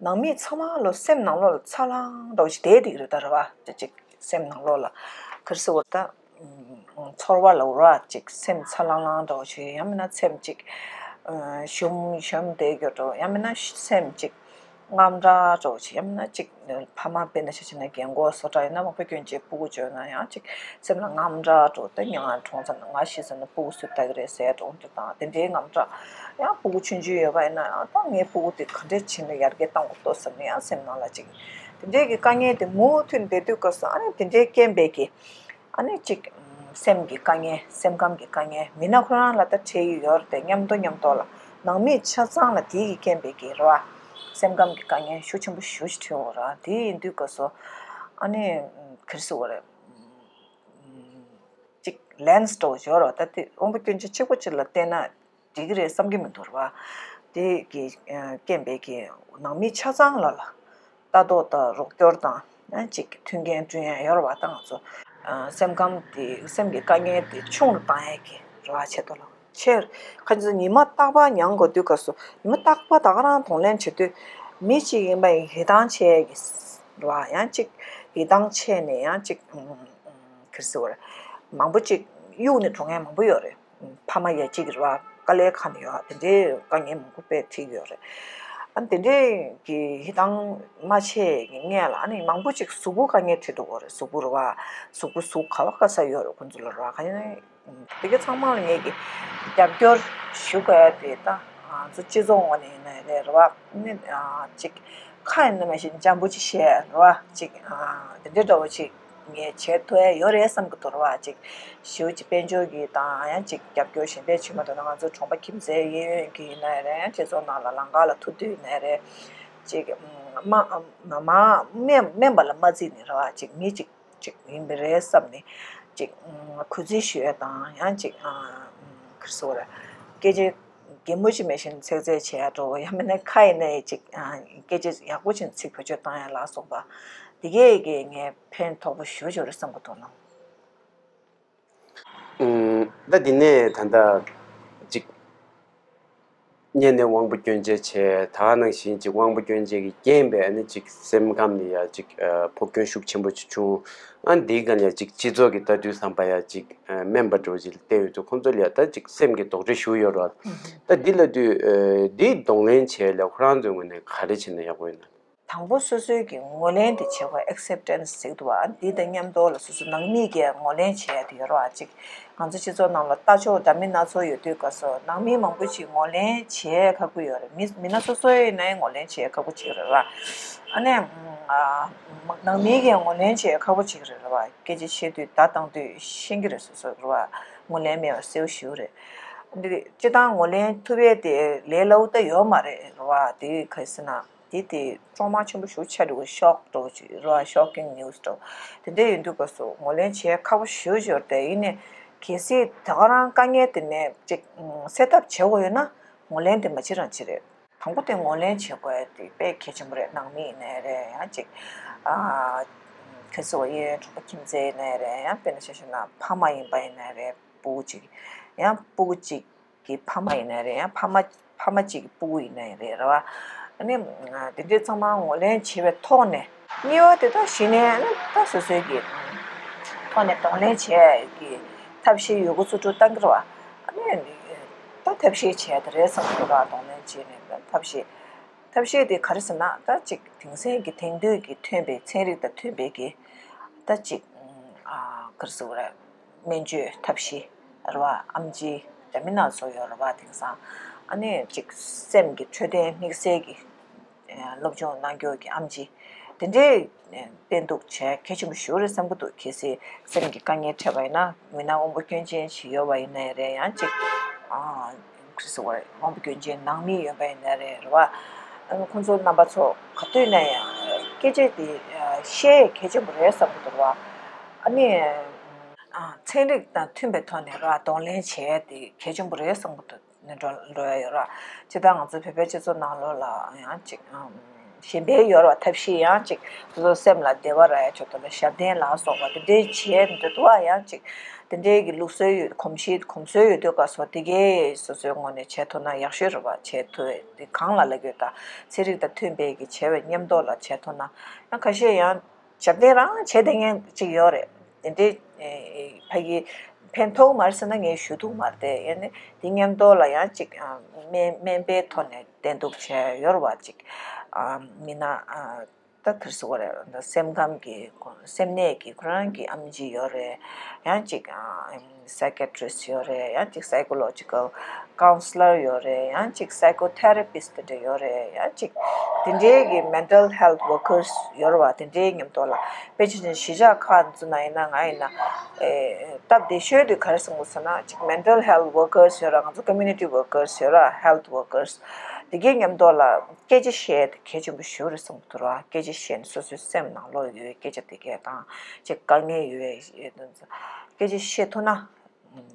བ། ནང་མི་ཚང་མ་ལོ་སེམས་ནང་ལོགས་ལ་ཚ་ལང་འདྲ་བོ་ཞིག་བསྡད་བསྡད་ཀྱི་རེད་ད་རེད་བ། ད་ཅིག་སེམས་ནང་ལོགས་ལ་ག་རེ་ཟེར་བ་ད། ཚོར་བ་ལ་འུར་བ་ཅིག་སེམས་ཚ་ལང་ལང་འདྲ་བོ་ཞིག་ཡང་མིན་ན་སེམས་ཅིག་ཞུམ་ཞུམ་བསྡད་རྒྱུ་འདྲ་བོ། ཡང་མིན་ན་སེམས་ཅིག་དངངས་སྐྲག་འདྲ་བོ་ཞིག་ཡང་མིན་ན་ཅིག་ཕ་མ་དཔེར་ན་ཆ་བཞག་ན་རྒན་གོག་བཟོ་འདྲ་ཡིན་ན་དབུལ་པོ་སྐྱོན་ཅན་སྤུ་གུ་བྱོན་ན་ཡང་ཅིག་སེམས་ལ་དངངས་སྐྲག་འདྲ་བོ། ད་ང་གྲོངས་ཚར་ན་ང་ཤི་ཚར་ན་སྤུ་གུ་སུས་ལྟ་གི་རེད་ཟེར་འདྲ་བོ་འདི་དང་དེ་འདྲའི་དངངས་སྐྲག་ཡང་སྤུ་གུ་ཆུང་ཆུང་ཡོད་པ་ཡིན་ན་ཡང་ད་ངའི་སྤུ་གུ་དེ་ག་འདྲས་བྱས་ན་ཡར་རྒྱས་གཏང་དགོས་ཏོ་བསམ་ནས་ཡང་སེམས་ནང་ལ་ཅིག་དེ་འདྲའི་གི་དཀའ་ངལ་དེ་མུ་མཐུད་བསྡད་དུས་སྐབས་སུ་ཨ་ནི་དེ་འདྲའི་རྐྱེན་པས་ཀྱི། ཨ་ནི་གཅིག་སེམས་ཀྱི་དཀའ་ངལ། སེམས་ཁམས་ཀྱི་དཀའ་ངལ་མི་སྣ་ཁོ་རང་ལ་ད་འཕྲད་ཀྱི་ཡོད་རེད་དེ། མཉམ་དུ་མཉམ་དུ་ལ་ནང་མི་ཆ་ཚང་ལ་དེའི་གི་རྐྱེན་པས་ཀྱི་རེད་བ། སེམས་ཁམས་ཀྱི་དཀའ་ངལ་ཤུགས་ཆེན་པོ་ཞེ་པོ་ཅིག་འཕྲད་ཡོད་རེད། དེ་ཡིན་དུས་སྐབས་སུ་ཨ་ནི་ག་རེ་ཟེར་དགོས་རེད། གཅིག་ལན་སི་འདྲ་བོ་ཡོད་རེད་བ། ད་དེ་དབུལ་པོ་སྐྱོན་ཅན་གཅིག་པོ་གཅིག་ལ་བལྟས་ན་འགྲིག་གི་རེད་བསམ་གྱི་མི་འདུག་རེད་བ། དེ་གི་རྐྱེན་པས་ཀྱི་ནང་མི་ཆ་ཚང་ལ་ལ། ལྟ་རྟོག་དང་རོགས་སྐྱོར་དང་ཡང་ཅིག་མཐུན་རྐྱེན་བསྐྲུན་ཡ་ཡོད་རེད་བ། ད་ང་ཚོ་སེམས་ཁམས་དེ་སེམས་ཀྱི་དཀའ་ངལ་དེ་ཆུང་རུ་བཏང་ཡ་གི་རེད་བ། ཆེད་དུ་ལ་ཆེར་ཁ་ཅིག་ཉི་མ་རྟག་པར་མྱངས་དགོས་དུས་སྐབས་སུ་ཉི་མ་རྟག་པར་ད་ག་རང་གདོང་ལེན་བྱེད་དུས་མི་གཅིག་ཡིན་པ་ཡིན་ཡིད་ཐང་ཆད་ཡ་གི་རེད་བ། ཡང་ཅིག་ཡིད་ཐང་ཆད་ནས་ཡང་ཅིག་ག་རེ་ཟེར་དགོས་རེད། མང་པོ་ཅིག་གཡུག་ནས་འགྲོ་མཁན་མང་པོ་ཡོད་རེད། ཕ་མ་ཡ་གཅིག་རེད་བ། དཀའ་ལས་ཁག་ནས་ཡོད། དེ་འདྲའི་དཀའ་ངལ་མང་པོ་དཔེ་འཕྲད་ཀྱི་ཡོད་རེད། ཨ་ནི་དེ་འདྲའི་གི་ཡིད་ཐང་མ་ཆད་ཀྱི་སྔོན་ལ་ཨ་ནི་མང་པོ་ཅིག་གཟུགས་པོ་དཀའ་ངལ་འཕྲད་འགྲོ་གི་རེད། གཟུགས་པོ་རེད་བ། གཟུགས་པོ་གཟུགས་ག་བ་ག་ས་ཡོད་རེད་ཁོང་ཚོ་ལ་རེད་བ། ག་ཡིན་ན་དེ་ག་ཚང་མ་ལ་ངེད་ཀྱི་རྒྱབ་སྐྱོར་ཞུ་དགོས་ཡ་དེ་ད་ང་ཚོ་སྤྱི་ཚོགས་ངོས་ནས་ཡིན་ན་རེད་རེད་བ། ཨ་ནི་ཅིག་ཁ་ཡིན་ན་མ་ཤེས་འཇམ་པོ་ཅིག་བཤད་རེད་བ། ཅིག་དེ་འདྲའི་འདྲ་བོ་ཅིག་ངས་བྱེད་ཐུབ་ཡ་ཡོད་རེད་བསམ་གྱི་འདུག་རེད་བ། ཅིག་ཞེ་པོ་ཅིག་དཔལ་འབྱོར་གྱི་དང་ཡང་ཅིག་རྒྱབ་སྐྱོར་གཞན་པས་བྱེད་མ་ཐུབ་ན་ང་ཚོ་གྲོང་པ་ཁྱིམ་མཚེས་གཡས་གཡོན་གྱི་ཡིན་ན་རེད། སྤྱི་ཚོགས་ནང་ལ་ལམ་ཁ་ལ་ཐུག་དུས་ཡིན་ན་རེད། ཅིག་མ་མ་མ་དམན་དམན་པ་ལ་མ་བརྩིས་ནས་རེད་བ། ཅིག་མི་ཅིག་ཅིག་ཡིན་པ་རེད་བསམ་ནས་ཅིག་གུས་བརྩི་ཞུ་ཡ་དང་ཡང་ཅིག་ག་རེ་ཟེར་དགོས་རེད། སྐད་ཆ་གད་མོ་ཅིག་མེད་བཞིན་ཚིག་རྩལ་བྱེད་ཡ་འདྲ་བོ། ཡང་མིན་ན་ཁ་ཡིན་ན་ཡང་ཅིག་སྐད་ཆ་ཡག་པོ་ཅིག་ཚིག་བེད་སྤྱོད་བཏང་ཡ་ལ་སོགས་པ་འདི་གས་ཀྱིས་ངས་ཕན་ཐོགས་པོ་ཞེ་པོ་ཅིག་ཡོད་རེད་བསམ་གྱི་འདུག་ལགས། ཨུམ། ད་འདི་ནས་ད་ལྟ་ཅིག་སྔོན་ནས་དབང་པོ་སྐྱོན་ཅན་བྱས། ད་ག་ནང་བཞིན་ཅིག་དབང་པོ་སྐྱོན་ཅན་གྱི་རྐྱེན་པས་ཨ་ནི་ཅིག་སེམས་ཁམས་ལ་ཡ་ཅིག་ཨ་ཕོག་སྐྱོན་ཤུགས་ཆེན་པོ་ཅིག་བྱུང་། ཨ་འདིའི་སྒང་ལ་ཡ་ཅིག་སྤྱི་ཚོགས་ཀྱི་ལྟ་དུས་བསམ་པ་ཡ་ཅིག་ཨ་དམན་པ་འདྲ་བོ་ཅིག་ལ་བལྟས་ཡོད་དུས་ཁོང་ཚོ་ལ་ཡ་ད་ཅིག་སེམས་ཀྱི་རྡོག་ཁྲེས་ཞེ་པོ་ཡོད་རེད། ད་འདི་ལབ་དུས་ཨ་འདི་གདོང་ལེན་བྱས་ལ་ཁོ་རང་ཚོའི་ངོས་ནས་ག་རེ་བྱས་ན་ཡག་པོ་ཡོད་ན། དང་པོ་སོ་སོའི་གི་ངོས་ལེན་དེ་བྱེད་དགོས། ཨེག་སེབ་ཊེན་སི་ཟེར་གི་འདུག་བ། འདི་དང་མཉམ་དུ་ལ་སོ་སོ་ནང་མི་གིས་ངོས་ལེན་བྱེད་ཡ་དེ་ཡོད་རེད་བ། ཅིག་ང་ཚོ་སྤྱི་ཚོགས་ནང་ལ་ལྟ་ཕྱོགས་འདྲ་མིན་སྣ་ཚོགས་ཡོད་དུས་སྐབས་སུ་ནང་མི་མང་པོ་ཅིག་ངོས་ལེན་བྱེད་ཡ་ཁག་པོ་ཡོད་རེད། མི་མི་སྣ་སོ་སོ་ཡིན་ན་ཡང་ངོས་ལེན་བྱེད་ཡ་ཁག་པོ་ཅིག་རེད་བ། ཨ་ནི་ཨ་ནང་མི་གིས་ངོས་ལེན་བྱེད་ཡ་ཁག་པོ་ཅིག་རེད་རེད་བ། སྐད་ཆ་བཤད་དུས་བརྡ་བཏང་དུས་ཤེས་ཀྱི་རེད། སོ་སོ་རེད་བ། ངོས་ལེན་མེད་པ་གསལ་པོ་ཞེ་པོ་རེད། འདི་སྤྱིར་བཏང་ངོས་ལེན་ཐུབ་ཡ་དེ་ལས་སླ་པོ་ད་ཡོད་མ་རེད་རེད་བ། དེ་ག་རེ་ཟེར་ན། དེ་དེ་གྲོག་མ་ཆེན་པོ་ཞེ་པོ་ཆགས་འགྲོ་གི། ཤོག་འདྲ་བོ་ཅིག་རེད་བ། ཤོག་ཀིང་ནིའུ་སི་འདྲ་བོ། དེ་འདྲ་ཡིན་དུས་སྐབས་སུ་ངོས་ལེན་བྱེད་ཡ་ཁག་པོ་ཞེ་པོ་ཅིག་ཡོད་རེད་དེ། ཡིན་ནའི་གལ་སྲིད་ད་ག་རང་དཀའ་ངལ་དེ་ནས་ཅིག་སེལ་ཐབས་བྱེད་དགོས་ཡོད་ན་ངོས་ལེན་དེ་མ་བྱེད་རང་བྱེད་རེད། དང་པོ་དེ་ངོས་ལེན་བྱེད་དགོས་ཡ་དེ་དཔེ་གལ་ཆེན་པོ་རེད། ནང་མི་ཡིན་ནའི་རེད། ཡང་ཅིག་ཨ་ག་རེ་ཟེར་དགོས། གཡས་གཡོན་གྲོགས་པོ་ཁྱིམ་མཚེས་ཡིན་ནའི་རེད། ཡང་དཔེར་ན་ཆ་བཞག་ན་ཕ་མ་ཡིན་པ་ཡིན་ནའི་རེད། སྤུ་གུ་ཅིག་ཡང་སྤུ་གུ་ཅིག་གི་ཕ་མ་ཡིན་ནའི་རེད། ཡང་ཕ་མ་ཕ་མ་གཅིག་གི་སྤུ་གུ་ཡིན་ནའི་རེད། རེད་བ། ཨ་ནི་དེ་འདྲའི་ཚང་མ་ངོས་ལེན་བྱེད་པའི་ཐོག་ནས་གཉིས་པ་དེ་དག་གཞི་ནས་ཨ་ནི་ད་སོ་སོའི་གི་ཐོག་ནས་གདོང་ལེན་བྱེད་ཀྱི་ཐབས་ཤེས་ཡོད་རྒུ་ཚུལ་སྒྲུབ་བཏང་གི་རེད་བ། ཨ་ནི་ད་ཐབས་ཤེས་བྱས་དེ་རེད་བསམ་གི་འདུག་ར། གདོང་ལེན་བྱས་ནས་ད་ཐབས་ཤེས་ཐབས་ཤེས་དེ་ག་རེ་ཟེར་ན། ད་ཅིག་དེང་སང་གི་དེང་དུས་ཀྱི་ཐོན་པའི་ཚན་རིག་དང་མཐུན་པའི་གི་ད་ཅིག་ཨ་ག་རེ་ཟེར་དགོས་རེད། སྨན་བཅོས་ཐབས་ཤེས་རེད་བ། ཨེམ་ཆི་འདྲ་མིན་སྣ་ཚོགས་ཡོད་རེད་བ། དེང་སང་ཨ་ནི་ཅིག་སེམས་ཀྱི་འཕྲོད་བསྟེན་དམིགས་བསལ་གྱི་སློབ་སྦྱོང་གནང་རྒྱུ་གི་ཨེམ་ཆི་དེ་འདྲའི་བསྟེན་གཏུག་བྱས་གལ་ཆེན་པོ་ཞེ་པོ་རེད་བསམ་གྱི་འདུག་གལ་སྲིད་སེམས་ཀྱི་དཀའ་ངལ་འཕྲད་པ་ཡིན་ན། མི་སྣ་དབང་པོ་སྐྱོན་ཅན་ཞིག་ཡོད་པ་ཡིན་ནའི་རེད། ཡང་ཅིག་ ཨ་ཁྲི་སི་བར་དབང་པོ་སྐྱོན་ཅན་ནང་མི་ཡོད་པ་ཡིན་ན་རེད་རེད་བ། ཨ་ཁོང་ཚོ་རྣམ་པ་ཚོ་ག་དུས་ན་ཡང་སྐད་ཆ་དེ་བཤད་གལ་ཆེན་པོ་རེད་བསམ་གྱི་འདུག་རེད་བ། ཨ་ནི་ཚན་རིག་དང་མཐུན་པའི་ཐོག་ནས་ར་གདོང་ལེན་བྱས་ཏེ་གལ་ཆེན་པོ་རེད་བསམ་གྱི་འདུག་ནས་འགྲོ་འགྲོ་ཡ་ཡོད་ར། ཇི་ལྟར་ང་ཚོའི་བོད་པའི་སྤྱི་ཚོགས་ནང་ལོགས་ལ་ཡང་ཅིག་ཨམ། གཞན་པའི་ཡོད་ར་ཐབས་ཤེས་ཡང་ཅིག་སོ་སོའི་སེམས་ལ་བདེ་བ་རག་ཡ་ཆེད་དུ་ལ་ཞབས་བརྟན་ལ་སོགས་པ་དེ་འདྲའི་བྱས་འདོད་པ་ཡང་ཅིག་དེ་འདྲའི་གི་ལུགས་སྲོལ་ཡོད་གོམས་གཤིས་གོམས་སྲོལ་ཡོད་དུས་སྐབས་སུ་དེ་གའི་སོ་སོའི་ངོས་ནས་བྱས་ཐུབ་ན་ཡག་ཤོས་རེད་བ། བྱས་ཐུབ་དེ་གང་ལ་ལབ་དགོས་ད་ཚན་རིག་དང་མཐུན་པའི་གི་བྱས་པའི་མཉམ་དུ་ལ་བྱས་ཐུབ་ན་ཡང་ཁ་ཤས་ཡང་། ཞབས་བརྟན་རང་བྱས་བསྡད་མཁན་ཅིག་ཡོད་རེད། དེ་འདྲའི་ཕ་གི་ཕན་ཐོགས་མ་རེད་ཟེར་ན་ངས་ཞུ་ཐུབ་མ་རེད་དེ་ཡིན་ནའི་དེ་མཉམ་དུ་ལ་ཡང་ཅིག་སྨན་སྨན་པའི་ཐོག་ནས་བསྟེན་གཏུགས་བྱས་ཡོད་རེད་བ་ཅིག་མི་སྣ་ད་དེར་སོ་བ་རེད། སེམས་ཁམས་ཀྱི་སེམས་ནད་ཀྱི་ཁོ་རང་གི་ཨེམ་ཆི་ཡོད་རེད། ཡང་ཅིག་psychiatrist་ཡོད་རེད། ཡང་ཅིག་psychological counsellor་ཡོད་རེད། ཡང་ཅིག་psychotherapist་དེ་འདྲ་ཡོད་རེད། ཡང་ཅིག་དེ་འདྲའི་གི་mental health workers་ཡོད་རེད་བ། དེ་འདྲའི་མཉམ་དུ་ལ་དཔེ་ཆ་ཆེན་གཞིས་ཆགས་ཁག་ཚོ་ན་ཡིན་ན་ང་ཡིན་ན་སྟབས་བདེ་ཤོས་དེ་ག་རེ་གསུང་གི་ཟེར་ན་ཅིག་mental health workers་ཡོད་ར། ང་ཚོ་community workers་ཡོད་ར། health workers་དེ་གའི་མཉམ་དུ་ལ་སྐད་ཆ་བཤད་དེ་གལ་ཆེན་པོ་ཞེ་པོ་རེད་གསུང་གི་འདུག་ར། སྐད་ཆ་བཤད་ནས་སོ་སོའི་སེམས་ནང་ལོགས་ཡོད་པའི་སྐད་ཆ་དེ་གས་དང་ཅིག་དཀའ་ངལ་ཡོད་པའི་སྐད་ཆ་བཤད་ཐུབ་ན།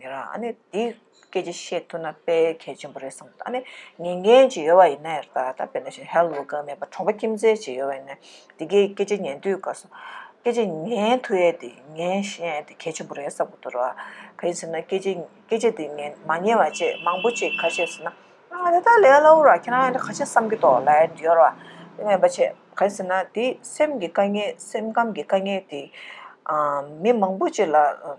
ར། ཨ་ནི་དེ་སྐད་ཆ་བཤད་ཐུབ་ན་དཔེ་གལ་ཆེན་པོ་རེད་བསམ། ཨ་ནི་ཉན་མཁན་ཅིག་ཡོད་པ་ཡིན་ན་ཡང་ད་ད་དཔེར་ན་ཞིག་health worker་མེད་པ་གྲོང་པ་ཁྱིམ་མཚེས་ཅིག་ཡོད་པ་ཡིན་ན་དེ་གའི་སྐད་ཆ་ཉན་དུས་སྐབས་སུ་སྐད་ཆ་ཉན་ཐུབ་ཡས་དེ་ཉན་ཤེས་ཡས་དེ་གལ་ཆེན་པོ་རེད་བསམ་གྱི་འདུག་ར། ག་ཡིན་ཟེར་ན་སྐད་ཆ་སྐད་ཆ་དེ་ཉན་མ་ཉན་པ་བྱས་མང་པོ་ཅིག་ག་རེ་བྱས་ཟེར་ན། ང་དེ་ལྟར་ལས་སླ་བོ་ར། ཁྱེད་རང་ཡང་ཁ་ཆེ་བསམ་གྱི་འདུག་ལབ་ཡ་ཡོད་ར། དེ་མིན་པ་བྱས་ག་རེ་ཟེར་ན་དེ་སེམས་ཀྱི་དཀའ་ངལ་སེམས་ཁམས་ཀྱི་དཀའ་ངལ་དེ་ཨ་མི་མང་པོ་ཅིག་ལ་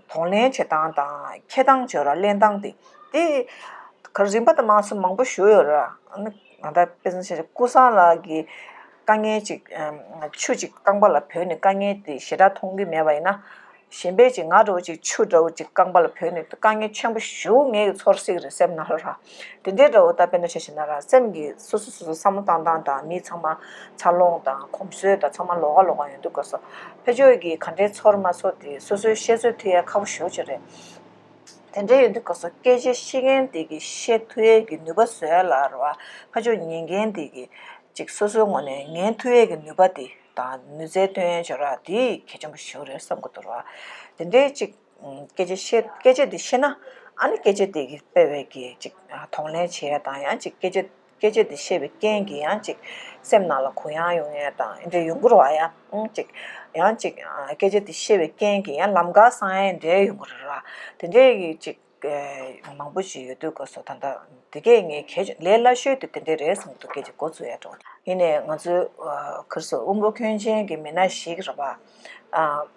གདོང་ལེན་བྱེད་སྟངས་དང་འཁྱེར་སྟངས་བྱོས་ར་ལེན་སྟངས་དེ་དེ་ག་རེ་རིམ་པ་དང་མང་སུ་མང་པོ་ཞུ་ཡོད་ར། ཨ་ནི་ང་ད་དཔེ་མཚོན་བྱས་ཀུན་བཟང་ལགས་ཀྱི་དཀའ་ངལ་ཅིག་ཆུ་ཅིག་རྐང་པ་ལ་བུད་ནས་དཀའ་ངལ་དེ་ཞེ་དྲག་མཐོང་གི་མེད་པ་ཡིན་ན། གཞན་པས་ཅིག་ང་འདྲ་བོ་ཅིག་ཆུ་འདྲ་བོ་ཅིག་རྐང་པ་ལ་བུད་ནས་དཀའ་ངལ་ཆེན་པོ་ཞེ་པོ་ངའི་ཚོར་སྲིད་རེད་སེམས་ནང་ལ་ར། དེ་འདྲའི་འདྲ་བོ་ད་དཔེར་ན་ཆ་བཞག་ན་ར་སེམས་ཀྱི་སོ་སོ་སོ་སོ་བསམ་བློ་བཏང་སྟངས་དང་མི་ཚང་མ་འཚར་ལོངས་དང་གོམས་སྲོལ་དང་ཚང་མ་ལོགས་ཀ་ལོགས་ཀ་ཡོང་དུས་སྐབས་སུ་ཕར་ཕྱོགས་ཀྱིས་ག་འདྲའི་ཚོར་མ་ཚོར་དེ་སོ་སོའི་བཤད་ཚོད་ཐིག་ཡ་ཁག་པོ་ཞེ་པོ་ཅིག་རེད། དེ་འདྲའི་ཡོང་དུས་སྐབས་སུ་སྐད་ཆ་བཤད་མཁན་དེ་གིས་བཤད་ཐུབ་ཡས་ཀྱི་ནུས་པ་བཟོ་ཡ་ལ་ར་བ་ཕར་ཕྱོགས་ཉན་མཁན་དེ་གིས་ཅིག་སོ་སོའི་ངོས་ནས་ཉན་ཐུབ་ཡས་ཀྱི་ནུས་པ་དེ། དང་ནུས་རྩལ་སྟོན་ཡས་བྱོས་ར་དེ་གལ་ཆེན་པོ་ཞིག་རེད་བསམ་གྱི་འདུག་ར། དེ་འདྲའི་ཅིག་སྐད་ཆ་བཤད་སྐད་ཆ་དེ་བཤད་ན་ཨ་ནི་སྐད་ཆ་དེ་གི་སྤེལ་བའི་གི་ཅིག་གདོང་ལེན་བྱེད་ཡས་དང་ཡང་ཅིག་སྐད་ཆ་སྐད་ཆ་དེ་བཤད་པའི་རྐྱེན་གྱིས་ཡང་ཅིག་སེམས་ནང་ལ་གུ་ཡངས་ཡོང་ཡས་དང་ཨེ་འདྲ་ཡོང་གི་རེད་བ། ཡང་ཅིག་ཡང་ཅིག་སྐད་ཆ་དེ་བཤད་པའི་རྐྱེན་གྱིས་ཡང་ལམ་ཁ་སང་ཡས་འདྲ་ཡོང་གི་རེད་ར། དེ་འདྲའི་གི་ཅིག་མང་པོ་ཞིག་ཡོད་དུས་སྐབས་སུ་ད་ལྟ་འདི་གས་ངས་གལ་ཆེ་ལས་སླ་ཤོས་དེ་དེ་འདྲས་རེད་བསམ་གྱི་འདུག་སྐད་ཆ་འགོ་ཚུགས་ཡ་འགྲོ། ཡིན་ནའི་ང་ཚོའི་ཁར་སོ་དབུ་འབོར་ཁྱོན་ཅན་གྱི་མི་སྣ་ཞིག་རེད་པ།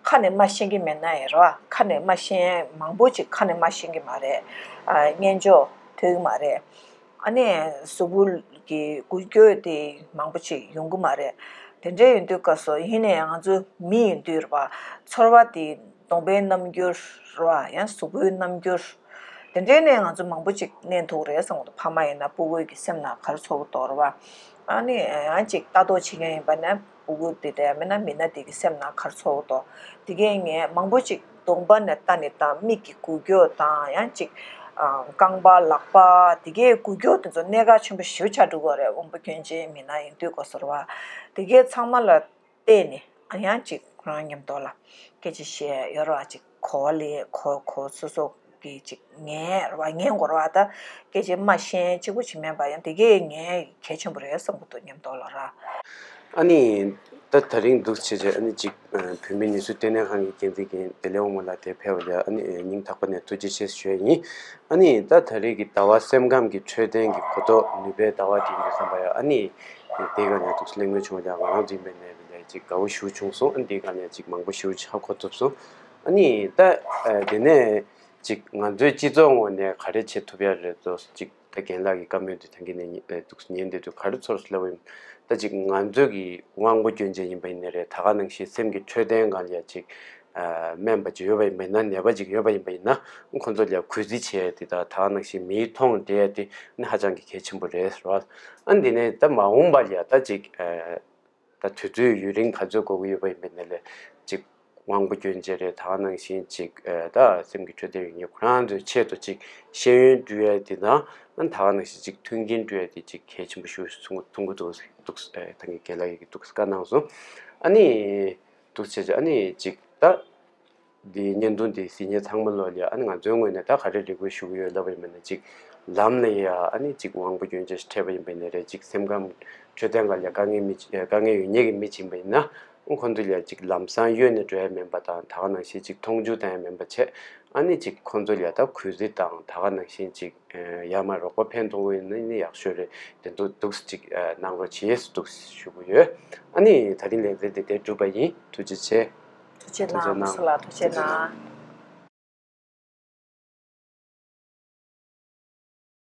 ཁ་ནས་མ་ཤེས་ཀྱི་མི་སྣ་ཡིན་རེད་པ། ཁ་ནས་མ་ཤེས་མང་པོ་ཅིག་ཁ་ནས་མ་ཤེས་ཀྱི་མ་རེད། སྙན་ཅོག་ཐོས་ཀྱི་མ་རེད། ཨ་ནི་གཟུགས་པོ་གི་འགུལ་སྐྱོད་དེ་མང་པོ་ཅིག་ཡོང་གི་མ་རེད། དེ་འདྲ་ཡིན་དུས་སྐབས་སུ་ཡིན་ནའི་ང་ཚོ་མི་ཡིན་དུས་རེད་པ། ཚོར་བ་དེ་གདོང་པའི་རྣམ་འགྱུར་རེད་པ། ཡང་གཟུགས་པོའི་རྣམ་འགྱུར། དེ་འདྲའི་ནས་ང་ཚོ་མང་པོ་ཅིག་གནོན་ཐུབ་རེད་བསམ་གྱི་འདུག་ཕ་མ་ཡིན་ན་ཕྲུ་གུ་གི་སེམས་ནང་ག་རེ་ཚོར་གྱི་འདུག་རེད་པ། ཨ་ནི་ཡང་ཅིག་ལྟ་རྟོག་བྱེད་མཁན་ཡིན་པ་ན་ཕྲུ་གུ་དེ་དང་མིན་ན་མི་སྣ་དེ་གི་སེམས་ནང་ག་རེ་ཚོར་གྱི་འདུག་དེ་གས་ངས་མང་པོ་ཅིག་གདོང་པ་ནས་ལྟ་ནས་དང་མིག་གི་འགུལ་སྐྱོད་དང་ཡང་ཅིག་རྐང་པ་ལག་པ་དེ་གའི་འགུལ་སྐྱོད་དེ་ཚོ་གནད་འགག་ཆེན་པོ་ཞེ་པོ་ཆགས་འགྲོ་གི་རེད། དབུ་འབོར་ཁྱོན་ཅན་མི་སྣ་ཡིན་དུས་སྐབས་སུ་རེད་པ། དེ་གའི་ཚང་མ་ལ་བལྟས་ནས་ཡང་ཅིག་ཁོ་རང་མཉམ་དུ་ལ་སྐད་ཆ་བཤད་ཡོད་རེད་པ། ཅིག་གོ་བ་ལེན་གོ་གོ་སོ་སོ་གི་ཅིག་ཉན་རེད་པ། ཉན་དགོས་རེད་པ། ད་སྐད་ཆ་མ་ཤེས་གཅིག་པུ་ཅིག་མིན་པ་ཡང་དེ་གས་ཉན་གལ་ཆེན་པོ་རེད་བསམ་གྱི་འདུག་མཉམ་དུ་ལ་ར། ཨ་ནི་ད་དེ་རིང་འདུག་བྱས་བྱས་ཨ་ནི་ཅིག་བོད་མིའི་ནུས་གསོ་ལྟེ་གནས་ཁང་གི་འགན་འཛིན་རྒན་བདེ་ལེགས་དབང་མོ་ལགས་དེ་ཕེབས་པ་ལ་ཨ་ནི་སྙིང་ཐག་པ་ནས་ཐུགས་རྗེ་ཆེ་ཞུ་ཡ་ཡིན། ཨ་ནི་ད་དེ་རིང་གི་ཟླ་བ་སེམས་ཁམས་ཀྱི་འཕྲོད་བསྟེན་གྱི་གོ་རྟོགས་ནུས་པའི་ཟླ་བ་དེ་ཡིན་དུས་ཙམ་པ་ཡ་ཨ་ནི་དེ་ག་ནས་འདུག་གླེང་མོལ་བྱུང་བ་ལ་ང་རང་འཛིན་པའི་ནས་ལས་ཅིག་དགའ་བོ་ཞེ་པོ་བྱུང་སོང་། ཨ་ནི་དེ་ག་ནས་ཅིག་མང་པོ་ཞེ་པོ་ཧ་གོ་ཐུབ་སོང་། ཨ་ནི་ད་དེ་ནས་ཅིག་ང་ཚོའི་སྤྱི་ཚོགས་ངོས་ནས་ག་རེ་བྱེད་ཐུབ་ཡ་རེད་དོ། ཅིག་ད་རྒན་ལགས་ཀྱི་བཀའ་མོལ་དེ་ཐང་གི་ནས་ཉན་འདུག་ཉན་བསྡད་དུས་ག་རེ་ཚོར་སླེབས་ཡིན། ད་ཅིག་ང་ཚོ་གི་དབང་པོ་སྐྱོན་ཅན་ཡིན་པ་ཡིན་ནའི་རེད། ད་ག་ནང་བཞིན་སེམས་ཀྱི་འཕྲོད་བསྟེན་སྒང་ལ་ཅིག་སྨན་པ་ཅིག་ཡོད་པ་ཡིན་པ་ཡིན་ན་ནད་པ་ཅིག་ཡོད་པ་ཡིན་པ་ཡིན་ན་ཁོང་ཚོ་ལ་གུས་བརྩི་བྱས་དེ་ད་ད་ག་ནང་བཞིན་མིའི་མཐོང་བསྡད་ཡ་དེ་ནི་ཧ་ཅང་གི་གལ་ཆེན་པོ་རེད་ཟེར་བ། ཨ་འདི་ནས་ད་མ་འོངས་པ་ལ་ད་ཅིག་ད་དུས་ཚོད་ཡུན་རིང་ག་ཚོད་འགོར་གི་ཡོད་པ་ཡིན་པ་ཡིན་ནའི་ལས་ཅིག་དབང་པོ་སྐྱོན་ཅན་རེད། ད་ག་ནང་བཞིན་ཅིག་ཨ་ད་སེམས་ཀྱི་འཕྲོད་བསྟེན་ཡོད་མཁན་ཁོ་རང་ཚོའི་ཆེད་དུ་ཅིག་ཤེས་ཡོན་སྤྲོད་ཡ་དེ་དང་ཨ་ད་ག་ནང་བཞིན་ཅིག་མཐུན་རྐྱེན་སྤྲོད་ཡ་དེ་ཅིག་གལ་ཆེན་པོ་ཞིག་མཐོང་མཐོང་གི་འདུག་འདུག་ཨ་ད་ངའི་རྒན་ལགས་ཀྱིས་འདུག་བཀའ་གནང་སོང་། ཨ་ནི་འདུག་བྱས་བྱས་ཨ་ནི་ཅིག་ད། འདིའི་བརྙན་ཐུང་འདི་གཟིགས་མཁན་ཚང་མ་ལོ་ལ་ཨ་ནི་ང་ཚོའི་ངོས་ནས་ད་ག་རེ་རེ་སྐུལ་ཞུ་གི་ཡོད་ལབ་པ་ཡིན་པ་ན་ཅིག་ལམ་ལ་ཡ་ཨ་ནི་ཅིག་དབང་པོ་སྐྱོན་ཅན་ཞིག་འཕྲད་པ་ཡིན་པ་ཡིན་ན་རེད། ཅིག་སེམས་ཁམས་འཕྲོད་བསྟེན་སྒང་ལ་དཀའ་ངལ་མི་དཀའ་ངལ་ཡོད་མཁན་གྱི་མི་ཅིག་ཡིན་པ་ཡིན་ན་ཁོང་ཚོ་ལ་ཅིག་ལམ་སང་གཡོལ་ནས་འགྲོ་ཡ་མིན་པ་དང་ད་ག་ནང་བཞིན་ཅིག་མཐོང་ཆུང་བཏང་ཡ་མིན་པ་བྱས་ཨ་ནི་ཅིག་ཁོང་ཚོ་ལ་ད་གུས་བརྩི་དང་ད་ག་ནང་བཞིན་ཅིག་ཡར་མར་རོགས་པ་ཕན་ཐོགས་ཡིན་ན་ནི་ཡག་ཤོས་རེད། དེ་འདུག་འདུག་ཅིག་གནང་རོགས་བྱེད་ཟེར་འདུག་ཞུ་གི་ཡོད། ཨ་ནི་ད་རིང་ལེ་ཚན་འདི་དེ་གྲུབ་པ་ཡིན། ཐུགས་རྗེ་ཆེ། ཐུགས་རྗེ་གནང་། མ་སུ་ལ་ཐུགས་རྗེ་གནང་།